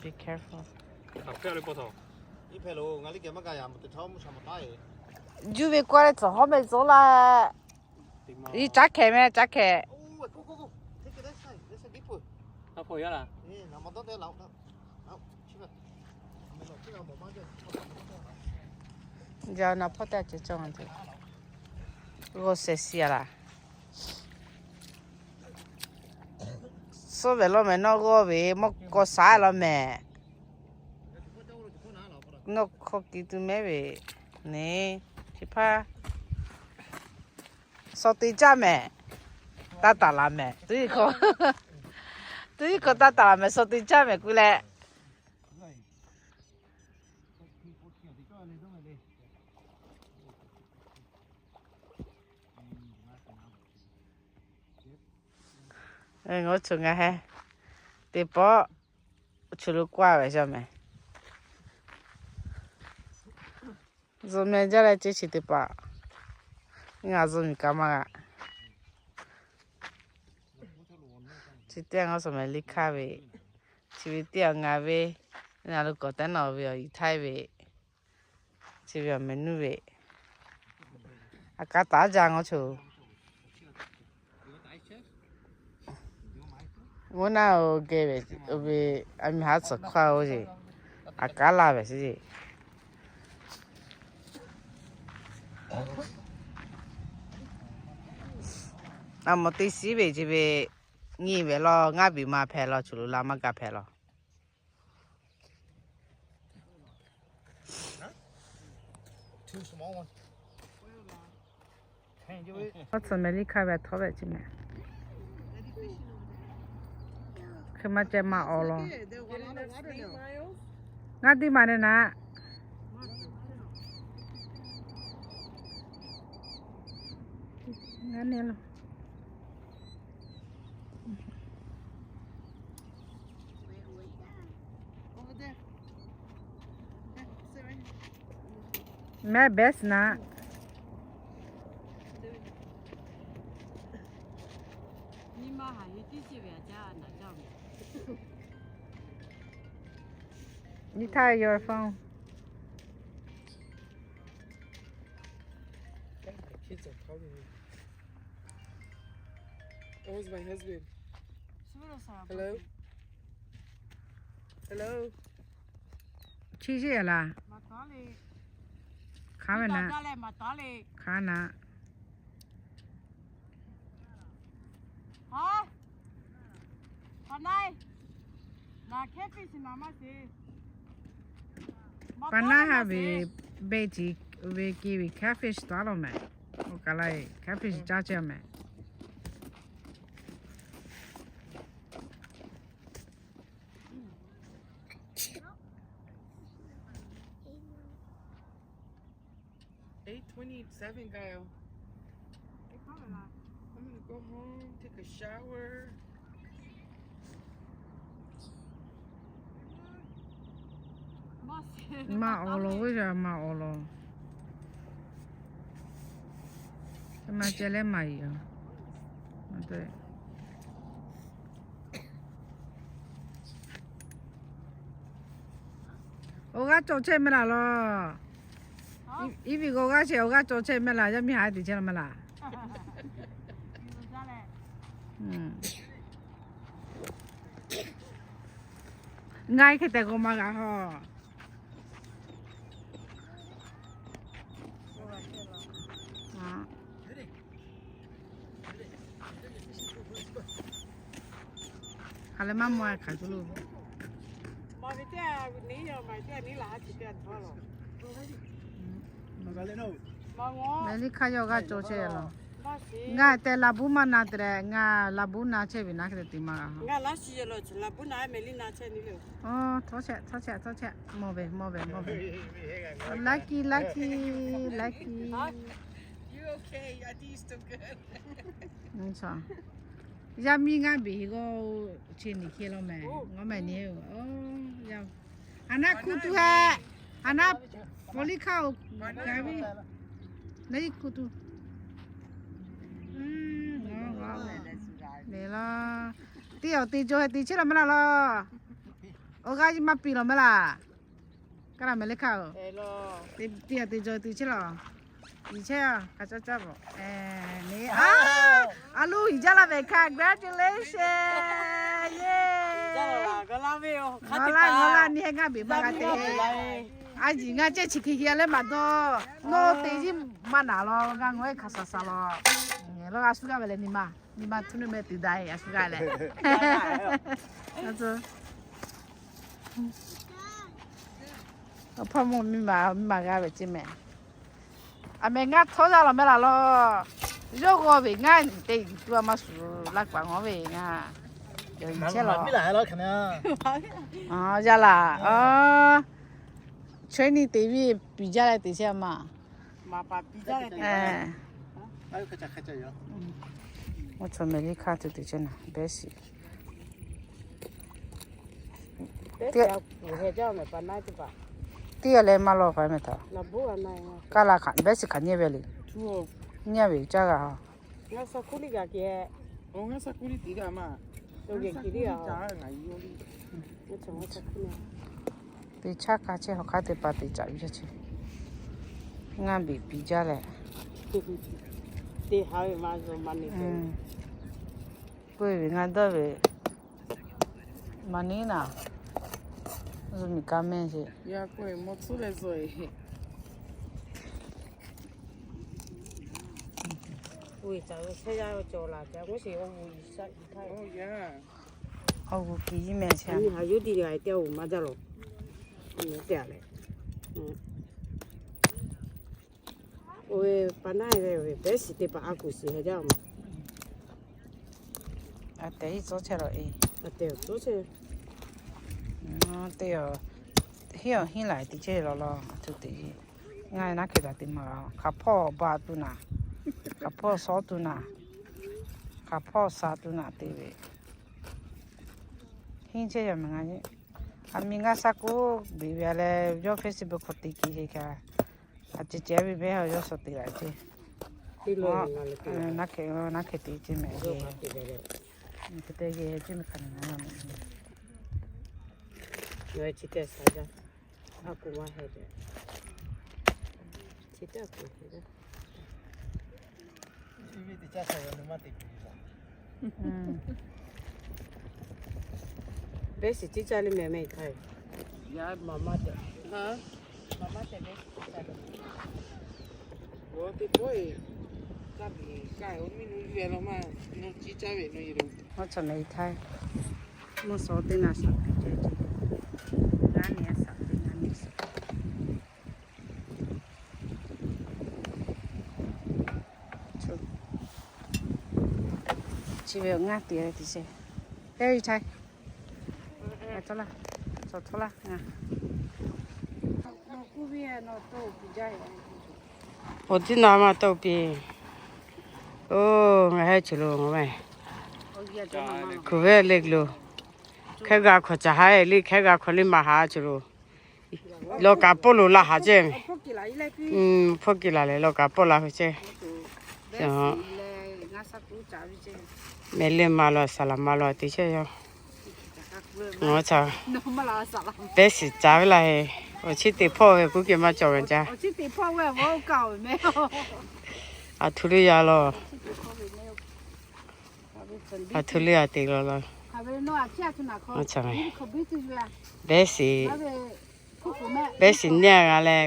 Be careful. Juˇ ve k'oˆ leh tcuhˬ hawˉ meh tcuhˉ laˇ. Iˉ caˉ hkeh meh, caˉ hkeh. Yaꞈ na hpawˇ teˇ ceuˬ cawˬ ma te. G'awˇ shehˍ shiˍ-a laˬ. Suhˉ ve lawˇ mehˍ, nawˬ g'awˇ ve mawˇ k'aw shaˉ lawˇ mehˍ. Nawˬ hk'aw kiˬ tuˬ mehˉ ve neˇ, chi hpaˇ suh te caˇ mehˍ. Taˇ taˍ laˬ mehˍ. Tuˉ iˉ hkawˇ, tuˉ iˉ hkawˇ taˇ taˍ laˬ mehˍ, suh te caˇ mehˍ k'oˆ leh. Ngaˬ hui chaw ngaˬ heh teˇ pawˆ chu lo k'oˆ ve yaˇ mehˍ. Zuhꞈ meh jaˇ leh ceˇ chi teˇ hpaˍ, ngaˬ zuhꞈ miˬ kaꞈ maˇ g'a. Chi teˇ g'aˇ ngaˬ zuhꞈ meh liˇ hkaˇ ve, Chi ve teˇ aˬ ngaˬ ve, na lo kawˬ teˉ nawˬ ve awˬ Yuˬ htaiˇ ve, chi ve awˬ mehˍ nuˇ ve, aꞈ kaˉ taˍ jaˇ ngawˇ choˬ. Mvuhˇ naˆ oˇ geh ve, oˇ ve, aˬ miˬ haˉ tsuhˍ hkawˇ oˇ ve, aꞈ kaˉ laˇ ve sheˍ. Aˬ mawˬ teˇ shiˉ ve chi ve, nyi ve law, ngaˇ biˬ ma hpehꞈ law, choˬ lo la maˇ gaˬ hpehꞈ law. Awˬ tcuhˬ mehˍ liˇ hkaˇ ve htawˇ ve chi mehˍ. Hk'e maˇ ceh maˇ awˬ lawn. Ngaˇ tiˇ ma ne naˆ. Ngaˇ ne laˇ. Mehˉ best naˆ. Nyi htaˇ your phone. Kids are calling me. Oh, it's my husband. Hello? Hello? Chi sheˍ laˬ. Hk'aˬ ve naˆ. Hk'aˬ naˆ. Pa naˆ haˆ ve, beˇ ciˬ ve ki ve catfish taˉ law mehˍ. Oˇ kaˬ la catfish caˇ chehˇ mehˍ. Eight twenty-seven, Gael. I'm gonna go home, take a shower. Maˇ awˬ lawn, oˇ yaˇ maˇ awˬ lawn. Maˇ ceh leh maˇ yoˬ. Awˬ g'aˇ cawˬ chehˇ mehˍ laˬ law. Iˉ viˬ k'o g'aˇ chehˇ, awˬ g'aˇ cawˬ chehˇ mehˍ laˬ, yaˇ miˇ haꞈ te chehˇ law mehˍ laˬ. Ngaˬ hk'e tehꞈ k'awꞈ maˇ g'a hawˬ. Hk'aˬ lehˬ maˇ maw hk'aˬ tuˬ lo. Mehˍ liˇ hkaˇ yawˇ g'aˇ cawˬ chehˇ law. Ngaˬ tehꞈ laˬ buˉ maˇ na te leh, ngaˬ laˬ buˉ na chehˇ ve naˉ hk'e te maˇ g'a. Aˬ, htawˇ chehˇ, htawˇ chehˇ, htawˇ chehˇ. Mawˬ ve, mawˬ ve, mawˬ ve. Lucky, lucky, lucky. Yaˇ miˇ ngaˇ beˬ g'awˇ chi niˬ hk'e law mehˍ, ngaˬ mehˍ ni. Aˬ naˉ kuˬ tuˬ hehꞈ, aˬ naˉ paw liˇ hkaˇ oˬ, gaˬ ve, naˉ kuˬ tuˬ. Lehˬ law, teˇ awˬ te jaw heh te chehˇ law mehˍ laˬ law. Awˬ g'aˇ maˇ piˇ law mehˍ laˬ. Kaˇ laˬ mehˍ liˇ hkaˇ oˬ. Teˇ awˬ te jaw te chehˇ law. Yiˬ chehˇ a, hk'a caˇ caˇ bawˬ. Aˬ, a loˇ yiˬ jaˇ laˇ ve, congratulation, ye. Ngaˬ laˇ, ngaˬ laˇ ni heh ngaˇ beˬ maˇ g'a te. A yiˬ ngaˇ cehˇ chi hk'e hk'e leh maˇ dawˇ. Nawˬ te yiˇ maˇ naˍ law, g'a ngaˬ hui hk'a shaˍ shaˍ law. Laˇ g'a shu g'aˇ ve leh nyi ma, nyi ma htuˇ nuˇ meh te daꞈ a shu g'aˇ leh. Awˬ hpawˇ mawˇ miˇ ma, miˇ ma g'a ve ceˇ mehˍ. Aˬ mehˍ ngaˇ htawˇ yaˇ law mehˍ laˬ law. Yawˇ g'aw ve ngaˇ te tuˬ a maˇ shuˍ laˇ k'aꞈ ngawˬ ve ngaˇ. Chehˇ law. Yaˇ laˬ. Chaweh ni te viˇ piˍ jaˇ leh te chehˇ a ma. Oˇ chaw mehˍ liˇ hkaˇ tuˬ te chehˇ naˍ, best. Teˇ g'aˇ leh maˇ lawˬ hpaˍ mehˍ htaꞈ. Kaˇ laˬ hk'aˬ best hk'aˬ nyi ve le. Nyi ve caˇ g'a ha. Teˇ chaˉ k'a chehˇ hawˬ hk'aˇ teˇ hpaˍ te caꞈ ve yaˇ chi. Ngaˇ beˬ piˍ jaˇ leh, k'oˆ ve ngaˬ dawˇ ve, maˍ neˉ naˍ, zuhꞈ miˬ kaꞈ mehˇ sheˍ. Awˬ g'uˬ kiˬ yiˇ mehˍ chehˇ. Oˇ ve pa naˆ ve best teˇ hpaˍ a kuˬ shiˍ heh jaˇ ma. A tehˬ iˉ tcuhˉ chehˇ la e. A tehˬ tcuhˉ chehˇ. Teˇ, hiˉ awˬ hiˉ laˬ teꞈ chehˇ law law a tuˬ te. Ngaˬ naˉ hk'e taˍ te ma, hk'aˬ hpawˇ ba tuˬ naˍ, hk'aˬ hpawˇ shawˉ tuˬ naˍ, hk'aˬ hpawˇ sha tuˬ naˍ te ve. Hiˉ chehˇ yaˇ mehˍ ngaˬ. A miˬ ngaˇ shaˉ kuˉ beˬ ve leh yawˇ Facebook hk'aw te kiˬ heˆ kaꞈ, a ceh ceh ve mehˇ yawˇ shaw te la ceˇ. Naˉ hk'e, naˉ hk'e te ceˇ mehˍ. Hk'e te ceˇ mehˍ hk'aˬ naˍ. Best ciˉ caˇ le mehˍ mehˍ htaˇ. Yaˇ maˍ maˇ tehꞈ, maˍ maˇ tehꞈ best ciˉ caˇ le. Mvuhˇ chaw mehˍ htaˇ, mvuhˇ shaw teˇ naˍ shaˍ piˇ ceh ceh, g'aˇ nehˬ shaˍ piˇ g'aˇ nehˬ shaˍ. Chi ve ngaˇ te ve teˇ ceh. Very tight. Awˬ tiˉ naˍ maˇ tawˆ piˇ. Oˇ, ngaˬ heh chi lo ngaˬ meh, kuˬ ve le lo. Hkehˉ g'a hkawꞈ caˬ haˉ le, hkehˉ g'a hkawꞈ le maˍ haˉ chi lo. Lawˬ kaꞈ pawˆ lo laˇ haˍ ceˇ. Hpawˇ kiˬ laˬ leh lawˬ kaꞈ pawˆ la hui ceˇ. Mehˍ leh ma lo, saˍ laˍ ma lo te chehˇ yaˇ. Ngaˬ cha, best ciˉ caˇ ve laˇ he. Awˬ chi teˇ hpawˇ ve kuˉ kehˬ maˇ cawˬ ve caˇ. A htu le yaˇ lo, a htu le yaˇ te lo lo. Best ciˉ, best ciˉ nehˬ g'a leh,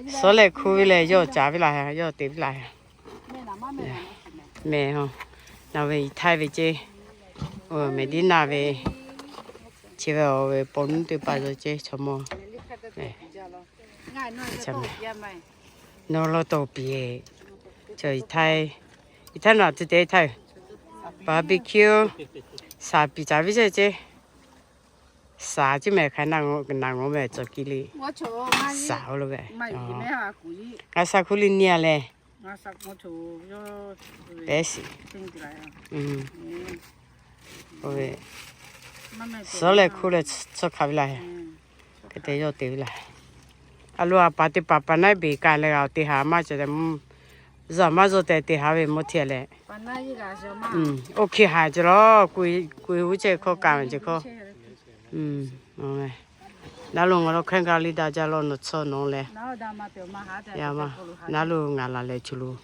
suhˉ leh hkuˇ ve leh yawˇ caˍ ve laˇ, yawˇ te ve laˇ. Mehˬ, nawˬ ve Iˉ htaˇ ve ceˇ, Mehˍ diˉ naˆ ve, chi ve awˬ ve paw nuˇ teˇ hpaˍ yaw ceˇ chaw mawˇ. Nawˬ lo tawˬ piˇ, chaw Iˉ htaˇ, Iˉ htaˇ naˬ te te htaˇ, barbecue, saˍ piˍ caˍ ve ceˇ ceˇ. Saˍ ceˇ mehˍ hk'aˬ naˬ ngaˬ meh cawˬ kiˇ le. Saˍ lo ve, ngaˬ sha hkuˇ le nyi a leh. Best ciˉ, suhˉ leh hkuˇ leh tcuhˇ hk'a ve laˇ. Hk'e te yawˇ te ve laˇ. A lo a pa teˇ pa pa naˆ beˬ kaꞈ leh g'a te haˍ maˇ cawˬ tehꞈ, zuhꞈ maˇ zuhꞈ tehꞈ te haˍ ve mawˇ htiˇ leh. Oˇ hk'e haˍ cawˬ la, kuˬ, kuˬ uˉ chehˇ hkawˇ kaꞈ ve ceh hkawˇ. Naˉ lo ngaˬ lo hk'aˇ gaˇ liˇ daꞈ jaˇ law nawˬ tcuhˇ nawˬ leh. Naˉ lo ngaˬ laˬ leh chi lo,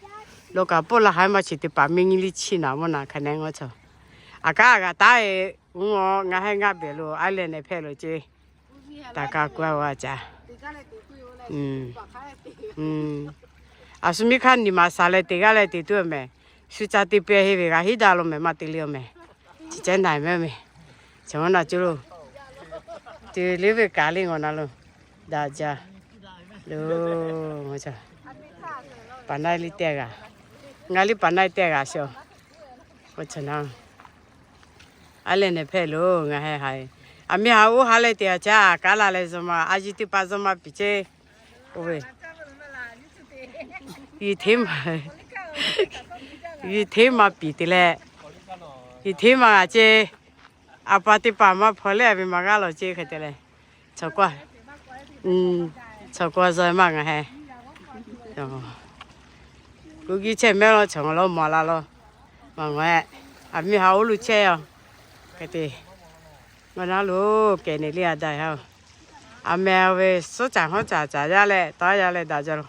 lawˬ kaꞈ pawˆ la haˉ maˇ chi teˇ paˍ miˇ nyi liˇ chiˇ naˍ mvuhˇ naˍ hk'aˬ nehˬ ngaw chaw. A kaˉ a g'a taˉ e, ngaˬ heh ngaˇ beˬ lo a leh nehˬ hpehˇ lo ceˇ. Taˍ kaꞈ k'oˆ a g'a caˇ. A shu miˇ hk'aˇ nyi ma saˍ leh teꞈ g'aˇ leh teꞈ tuˬ mehˍ. Shu ca te pehˇ heˆ ve g'a hiˉ daꞈ lo mehˍ maˇ te le mehˍ. Chi ceh naˬ mehˍ mehˍ. Chaw naˬ cuˇ lo, te le ve kaꞈ le ngaw naˬ lo, daꞈ jaˇ lo. Paˍ naˆ liˇ teˇ g'aˇ, ngaˬ liˇ paˍ naˆ teˇ g'aˇ shaw. K'o chaw naˬ, a leh nehˬ hpehˇ lo ngaˬ heh haˍ. A miˇ haˍ oˇ haˉ leh teꞈ a caˇ kaˉ la leh zuhꞈ ma a yiˇ teˇ hpaˍ zuhꞈ ma piˍ ceˇ. Oˇ ve, yiˇ hteˉ ma, yiˇ hteˉ ma piˍ te leh, yiˇ hteˉ ma g'a ceˇ. A pa teˇ paˍ maˇ hpaw leh a ve maˇ g'a lawˬ ceˇ hk'e te leh, chaw kawˇ, chaw kawˇ zuhꞈ maˇ ngaˬ heh. Kuˇ giˇ chehˇ mehˍ law chaw ngaˬ lawˇ maˍ la law. Maˇ ngaˬ, a miˇ haˍ oˇ lo chehˇ a. Hk'e te, Awˬ na lo kehˬ neˍ le a daꞈ ha. A meh ve suhˉ caˍ hawˉ caˍ caˍ yaˇ leh taˇ yaˇ leh daꞈ jaˇ lo.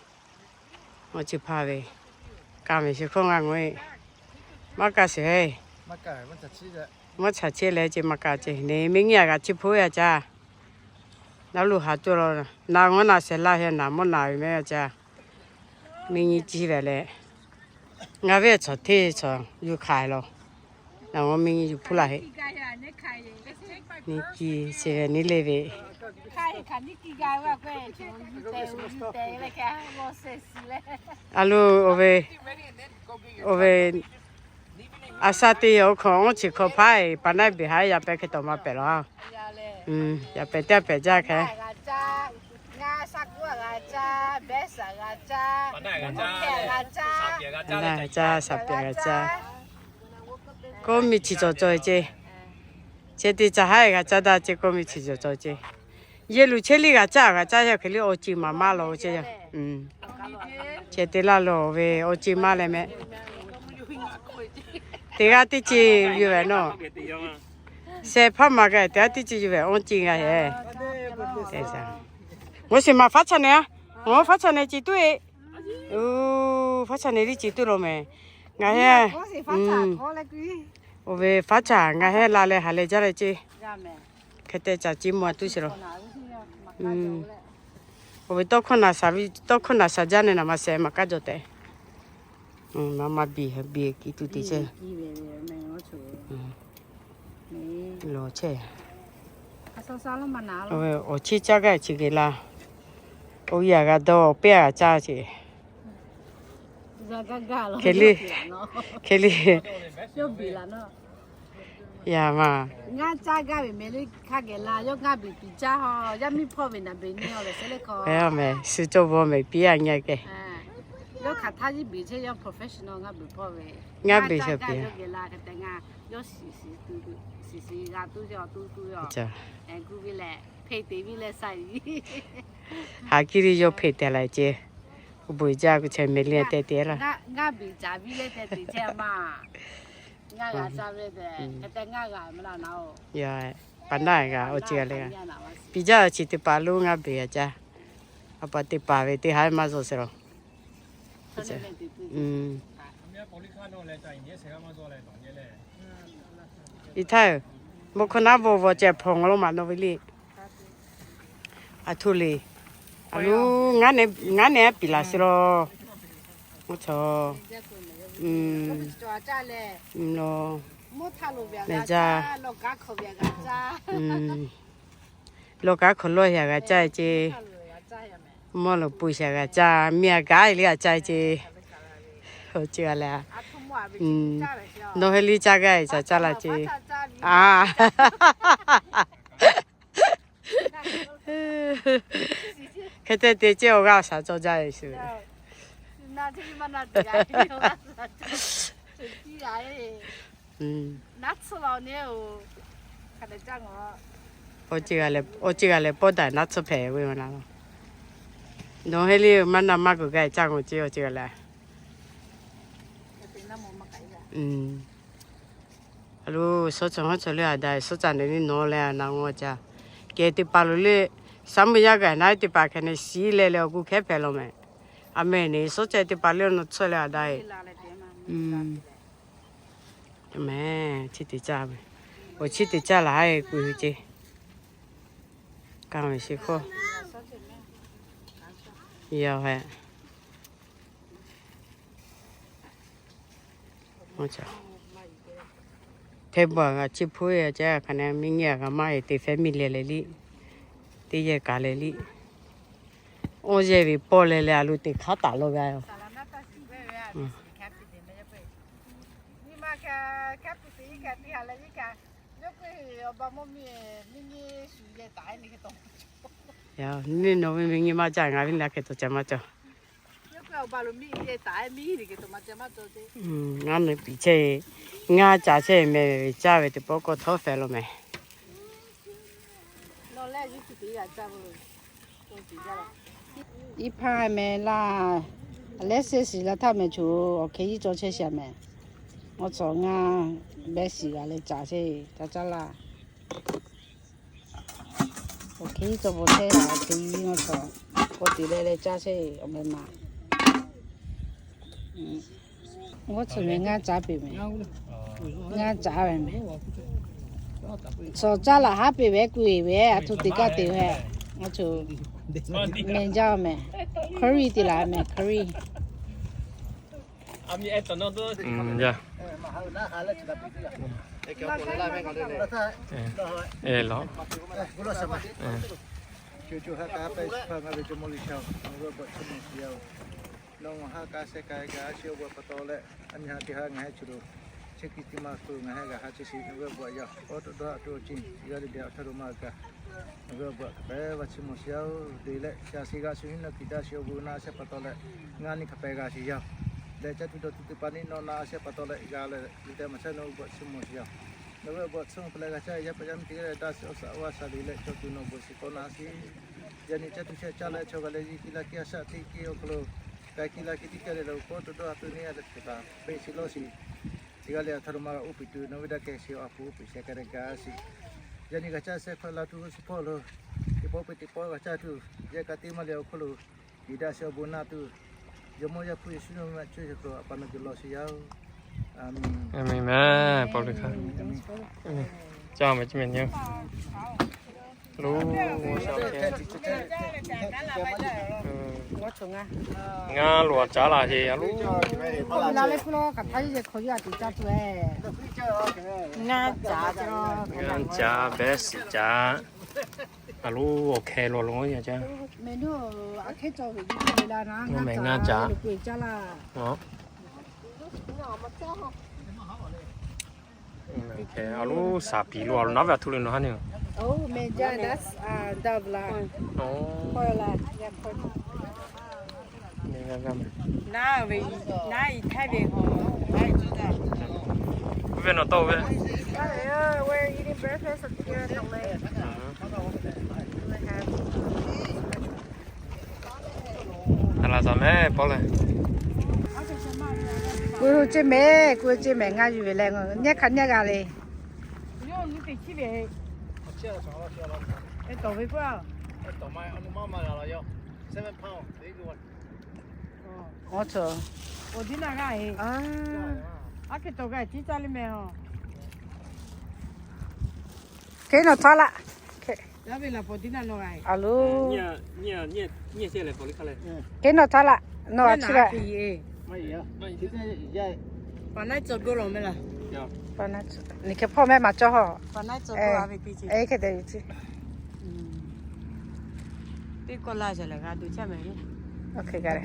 Awˬ chi hpaˇ ve, kaˇ ve shi hkawˇ ngaˇ ngawˬ-e. Maˇ kaˇ sheˍ heˆ. Maˇ caˍ chehˇ leh ce maˇ kaˇ ce neˍ, miˬ nyi a g'aꞈ chi hpoˆ a caˇ. Naˉ luˬ ha cawˇ la, naˬ ngawˬ naˬ shehˍ laˇ heh naˬ mawˇ naˬ ve meh a caˇ. Miˬ nyi ciˇ ve leh, ngaˬ ve chaw hteˇ chaw yuˬ hk'ai law. Naˬ ngawˬ miˬ nyi yuˬ hpuˇ laˇ heˆ. Niˇ kiˇ sheˍ ve niˇ le ve. A lo, oˇ ve, oˇ ve, a sha teˇ yaw hk'aw awˇ chi hk'aw hpaˇ e pa naˆ beˬ haˉ yaˇ pehˍ hk'e tawˍ ma pehˍ law. Yaˇ pehˍ teˇ pehˍ jaˇ hk'e. G'a caˇ, shaˍ piˍ g'a caˇ. K'oˆ miˬ chi cawˬ cawˬ ce. Chehˇ teˇ caˬ haˉ g'a caˇ daꞈ ce k'oˆ miˬ chi cawˬ cawˬ ce. Yehˬ luˬ chehˇ liˇ g'a caˇ g'a caˇ yaˇ hk'e liˇ awˬ ceˬ maˍ maˇ law ce yaˇ. Chehˇ teˇ laˇ lo ve awˬ ceˬ maˇ leh meh. Teˇ g'aˇ teˇ ce yuˬ ve nawˬ. Shehˍ hpaˇ maˬ g'a teˇ g'aˇ teˇ ce yuˬ ve awˬ ceˬ g'a heh. G'uˇ suhˍ maˬ faˉ caˇ ne a. Awˬ faˉ caˇ ne ce tuˬ e. Faˉ caˇ ne liˇ ce tuˬ lo meh. Ngaˬ heh. Oˇ ve faˉ caˇ ngaˬ heh la leh ha leh jaˇ leh ce. Hk'e te caˬ ciˉ mawˬ tuˬ sheˍ lo. Oˇ ve tawˇ hkawˇ naˬ shaˍ jaˇ ne naˬ ma shehˍ maˬ kaˇ jaw tehꞈ. Maˇ maˇ biˬ biˬ kiˬ tuˬ te chehˇ. Lo chehˇ. Awˬ chiˇ caˇ gaˇ chi geh laˇ. Oˇ yaꞈ g'a dawˇ awˬ peˇ a g'a caˇ ce. Hk'e le, hk'e le. Yaˇ maˬ. Ngaˇ caˇ gaˇ ve meh le hk'a geh la, yawˇ ngaˇ beˬ piˍ caˇ ha, yaˇ miˇ hpawˇ ve naˍ beˬ nyi a leh sheˍ le hk'aw. Suh cawˇ bvuhꞈ meh piˇ a nyi kehˬ. Yawˇ hk'aˬ htaˇ yiˇ beˬ chehˇ, yawˇ professional ngaˇ beˬ hpawˇ ve. Ngaˇ beˬ caˇ gaˇ ve yawˇ geh la hk'e te ngaˇ, yawˇ shiˍ shiˍ g'a tuˬ, tuˬ tuˬ yoˬ. Gu ve lehˬ, hpeꞈ te ve leh sha yiˍ. Haˍ kiˇ le yawˇ hpeꞈ te leh ce. K'o beuꞈ jaˇ k'o chehˇ meh le te te laˇ. Ngaˇ beˬ caˍ ve leh te te chehˇ maˬ. Ngaˇ g'a caˇ ve tehꞈ, hk'e te ngaˇ g'a maˬ laˇ na o. Pa naˆ g'a awˬ ceˬ g'a leh g'a. Piˍ jaˇ awˬ chi teˇ paˍ lo ngaˇ beˬ g'a caˇ. A pa teˇ paˍ ve teˇ haˉ maˇ zuhꞈ sheˍ lo. I htaˇ, mvuhˇ hkawˇ naˉ bvuhꞈ bvuhꞈ ceh hpawnˬ lo maˬ nawˬ ve le. A htoˇ le. A lo, ngaˉ nehˬ aˉ piˍ laˬ sheˍ lo. Mvuhˇ chaw. Lo. Mehˬ jaˇ. Lawˬ kaˉ hk'awꞈ lawˇ shaˍ g'a caˇ ce. Mawˇ lo pui shaˍ g'a caˇ, miˬ a gaˉ e le g'a caˇ ce. Awˬ ceˬ g'a leh, nawˬ heh liˇ caˇ gaˇ e ca caˇ laˇ ce. A, hk'e te te ce awˬ g'aˇ shaˍ cawˇ jaˇ e shuˍ. Awˬ ceˬ g'a leh pawˇ daꞈ naˉ tsuhˇ hpehꞈ ve la. Nawˬ heh liˇ maˇ na maˇ guˬ gaˇ caˇ k'o ce awˬ ceˬ g'a leh. A lo, suhˉ caˬ hawˉ caˬ le a daꞈ, suhˉ caˬ neˍ le nawˬ leh a na ngawˬ caˇ. Kehˬ teˇ paˍ lo le, shaˉ meuˇ yaˇ gaˬ naˉ teˇ paˍ hk'e ne shiˍ leh leh awˬ gu hkehˉ hpehꞈ law meh. A meh neˍ suhˉ caˬ teˇ paˍ le nawˬ tsuhˇ leh a daꞈ e. Meh, chi teˇ caˇ ve. Awˬ chi teˇ caˇ laˬ e k'oˆ ve ce. Kaˇ ve sheˍ hkawˇ. Yaˇ heh. Hteˇ bvuhꞈ g'a chi hpuˇ e ca hk'a ne miˬ nyi a g'a maˇ e teˇ family leh liˇ, teˇ yehˬ kaꞈ leh liˇ. Oˇ yehˬ ve pawˆ leh leh a lo teˇ hk'aˉ taˍ lo g'a yoˬ. Neˇ nawˬ ve miˬ nyi maˇ caˇ, ngaˬ ve naˬ hk'e tawˍ ca maˇ cawˬ. Ngaˇ meh piˍ chehˇ, ngaˇ caˍ chehˇ meh ve caˇ ve teˇ pawˆ kawˇ htawˇ hpehꞈ lo meh. Iˉ hpaˇ meh laˇ, a lehˉ sehˉ shiˍ la htaˇ meh choˬ awˬ hk'e yiˇ cawˬ chehˇ shaˍ meh. Awˬ cawˬ ngaˇ behˇ shiˍ g'a leh caˍ chehˇ ca caˇ laˇ. Awˬ hk'e cawˬ bawˬ chehˇ a, te maˇ cawˬ. K'awꞈ te leh leh caˇ chehˇ awˬ meh ma. G'awˇ tcuhˬ meh ngaˇ caˉ peꞈ meh. Ngaˇ caˉ ve meh. Cawˬ caˇ laꞈ haˉ peꞈ ve kuˬ eˬ ve, a htoꞈ te kaˇ te ve. A htoꞈ meh jaˇ meh. Curry te laˬ meh, curry. Nawˬ ngaˬ ha k'aˉ sheh k'ai kaꞈ, a shu awˬ bon pa taw leh, a nyi ha teˇ ha ngaˬ hui chi lo, chi hkiˬ tiꞈ ma hk'aw lo ngaˬ hui g'a ha chi shiˍ nawˬ ve awˬ bon yaˇ, k'awꞈ to dawˇ haꞈ tuˬ awˬ ceuˬ g'a le de awˬ hk'aˇ lo maˇ g'a kaꞈ, nawˬ ve awˬ bon hk'aˬ hk'e ve chi mawˬ shiˍ yaˇ-oˬ. Te leh shaˍ shiˍ g'a shu hiˉ naw kiꞈ daꞈ shiˍ awˬ bon naꞈ a shehˍ pa taw leh, ngaˬ nyi hk'a pehˍ g'a shiˍ yaˇ-oˬ. Leh caˇ tuˬ dawˬ tuˬ teˇ hpaˍ nyi nawˬ naꞈ a shehˍ pa taw leh g'a leh, liꞈ tehꞈ maˍ shaˉ nawˬ awˬ bon chi mawˬ shiˍ yaˇ-oˬ. Nawˬ ve awˬ bon chi hk'e pehˍ leh g'a caˇ yaˇ paˍ yaˇ miˇ teˇ g'aˇ leh daꞈ shiˍ awˬ shaꞈ awˬ a shaˍ le leh cawˬ tuˬ nawˬ awˬ bon shiˍ k'awꞈ naꞈ shiˍ. Yaꞈ nyi caˇ tuˬ shehˍ caˇ leh chaw g'a leh, yehˬ kiˇ la kiˇ a shaꞈ teˇ kiˇ awˬ hk'aw lo, k'ai kiˇ la kiˇ teˇ kaˇ leh lo k'awꞈ to dawˇ haꞈ tuˬ neˇ a leh hk'e taˍ peꞈ shiˍ lawˇ shiˍ. Teˇ g'aˇ leh a htoꞈ ma ma g'a uˉ peꞈ tuˬ nawˬ ve daꞈ kehˬ shiˍ awˬ a hpu uˉ peꞈ shehˍ k'ai leh g'a shiˍ. Yaꞈ nyi g'a caˇ shehˍ hk'aw la tuˬ shiˍ hpawˇ lo, teˇ pawˆ peuˬ teˇ pawˆ g'a caˇ tuˬ, yehˬ kaꞈ teˇ maˇ leh awˬ hk'aw lo, liꞈ daꞈ shiˍ awˬ bon naꞈ tuˬ, Jawˇmawˇ Yaˇ hpu Yeˍsuˆ ve maꞈ cuˇ shiˍ hk'aw lo a pa nawˬ geh lawˬ shiˍ yaˇ-oˬ. Aˬ menˍ. Aˬ menˍ meh. Pawˇ luˬ hk'a, caˇ meh ceˇ meh nyi. Lo, ngaˇ loꞈ caˉ laˬ heˆ a lo. Ngaˇ caˉ, best caˉ. A lo, awˬ hkeh lo lo yaˇ caˇ. Nawˬ meh ngaˇ caˉ. A lo, shaˍ piˍ lo a lo naˉ ve a htoꞈ le nawˬ ha ne. Oˇ ve nawˬ tawˇ ve. A laˬ zaˬ meh pawˆ leh. Kuˬ ceˇ meh, kuˬ ceˇ meh ngaˇ yuˬ ve leh, nehˇ hk'aˬ nehˇ g'a le. Kehˉ nawˬ htaˇ laˇ. A lo. Kehˉ nawˬ htaˇ laˇ. Nawˬ a chi g'a. Nawˬ hk'e hpawˇ meh maˍ cawˇ hawˬ. Hk'e te ve chi. Teˇ kawˆ la shaˍ lehˬ g'a tuˬ chehˇ meh. Oˇ hk'e te ve.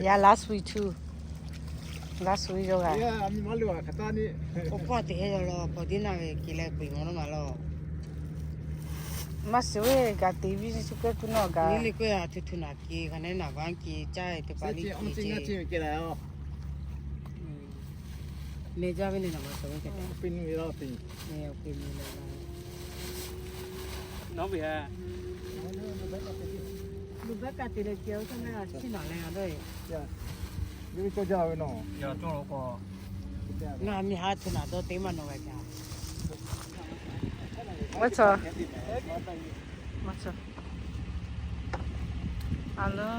Yaˇ last week too. Last week yawˇ g'a. Awˬ pawˇ teꞈ heh yaw lo, pawˬ teˇ naˆ ve keˬ leh peꞈ mawˬ naˉ ma lawˬ. Maˇ shiˍ ve gaˬ te viˇ chi k'oˆ tuˬ nawˬ gaˬ. Liꞈ k'oˆ a htu htu naˬ keˬ hk'a nehˉ naˬ vaˇ keˬ caˇ teˇ hpaˍ liꞈ ceˇ. Meh jaˇ ve nehˬ naˬ ma shawˍ ve hk'e te. Nawˬ ve lu baˆ kaˇ te leh ceh oˇ htaˇ meh a chiˇ naˬ leh a dawˇ e. Ngaˬ miˇ ha htu naˬ dawˇ te maˇ nawˬ g'a ca. Maˇ cawˬ. Maˇ cawˬ. A lo.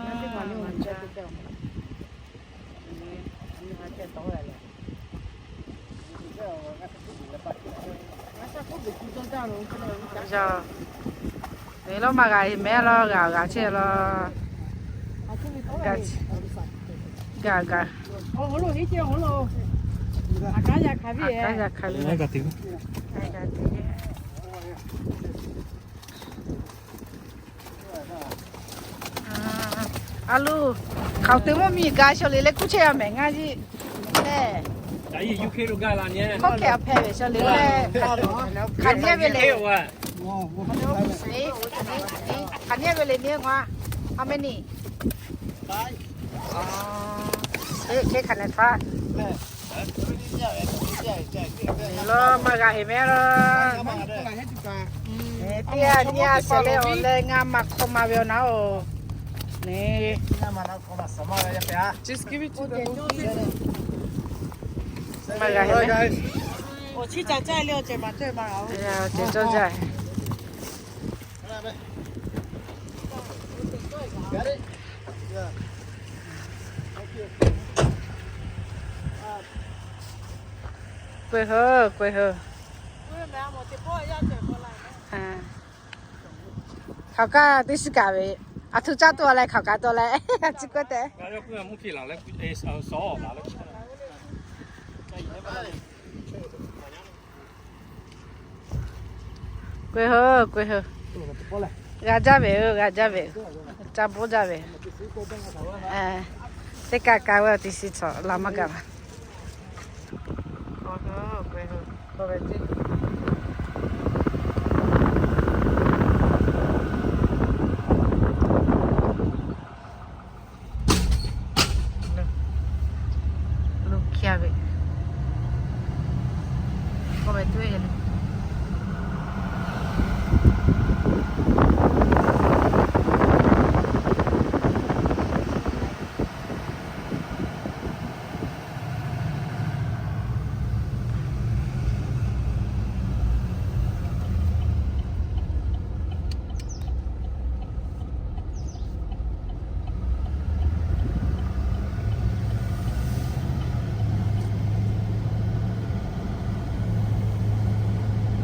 Yaˇ, ve lawˇ maˇ g'a heˆ meh lawˇ, g'a g'a chehˇ lawˇ. G'a, g'a. Aˬ kaˉ yaˇ hk'a ve, a lo, hkaoˍ te mvuhˇ miˬ gaˬ shawˍ le leh kuˇ chehˇ a mehˍ ngaˇ yiˇ le. Hkawˇ hkeh a hpehꞈ ve shawˍ le leh, hk'aˬ nehˉ ve le. Hk'aˬ nehˉ ve le nehˉ ma. How many? Hk'e hk'e hk'aˬ nehˉ htaˇ. Lawˇ maˇ g'a heˆ meh lawˇ. Teˇ g'aˇ nyi a shehˍ leh awˬ leh ngaˇ maˇ hk'awˇ ma ve awˬ naˉ oˬ. Just give it to the doggy. Maˇ g'a heh le. Ceh cawˇ jaˇ. K'oˆ-e hui, k'oˆ-e hui. Hk'aˬ kaˇ teˇ shiˉ kaꞈ ve, aˬ htoꞈ caˇ tuˬ a leh hk'aˬ kaꞈ taw leh, a ciˉ k'oˆ tehꞈ. K'oˆ-e hui, k'oˆ-e hui. G'a jaˇ ve, g'a jaˇ ve, ca bawˆ jaˇ ve. Teˇ kaꞈ kaꞈ ve teˇ shiˉ cawˬ la maˇ gaˬ la. K'oˆ-e hui, k'oˆ-e hui.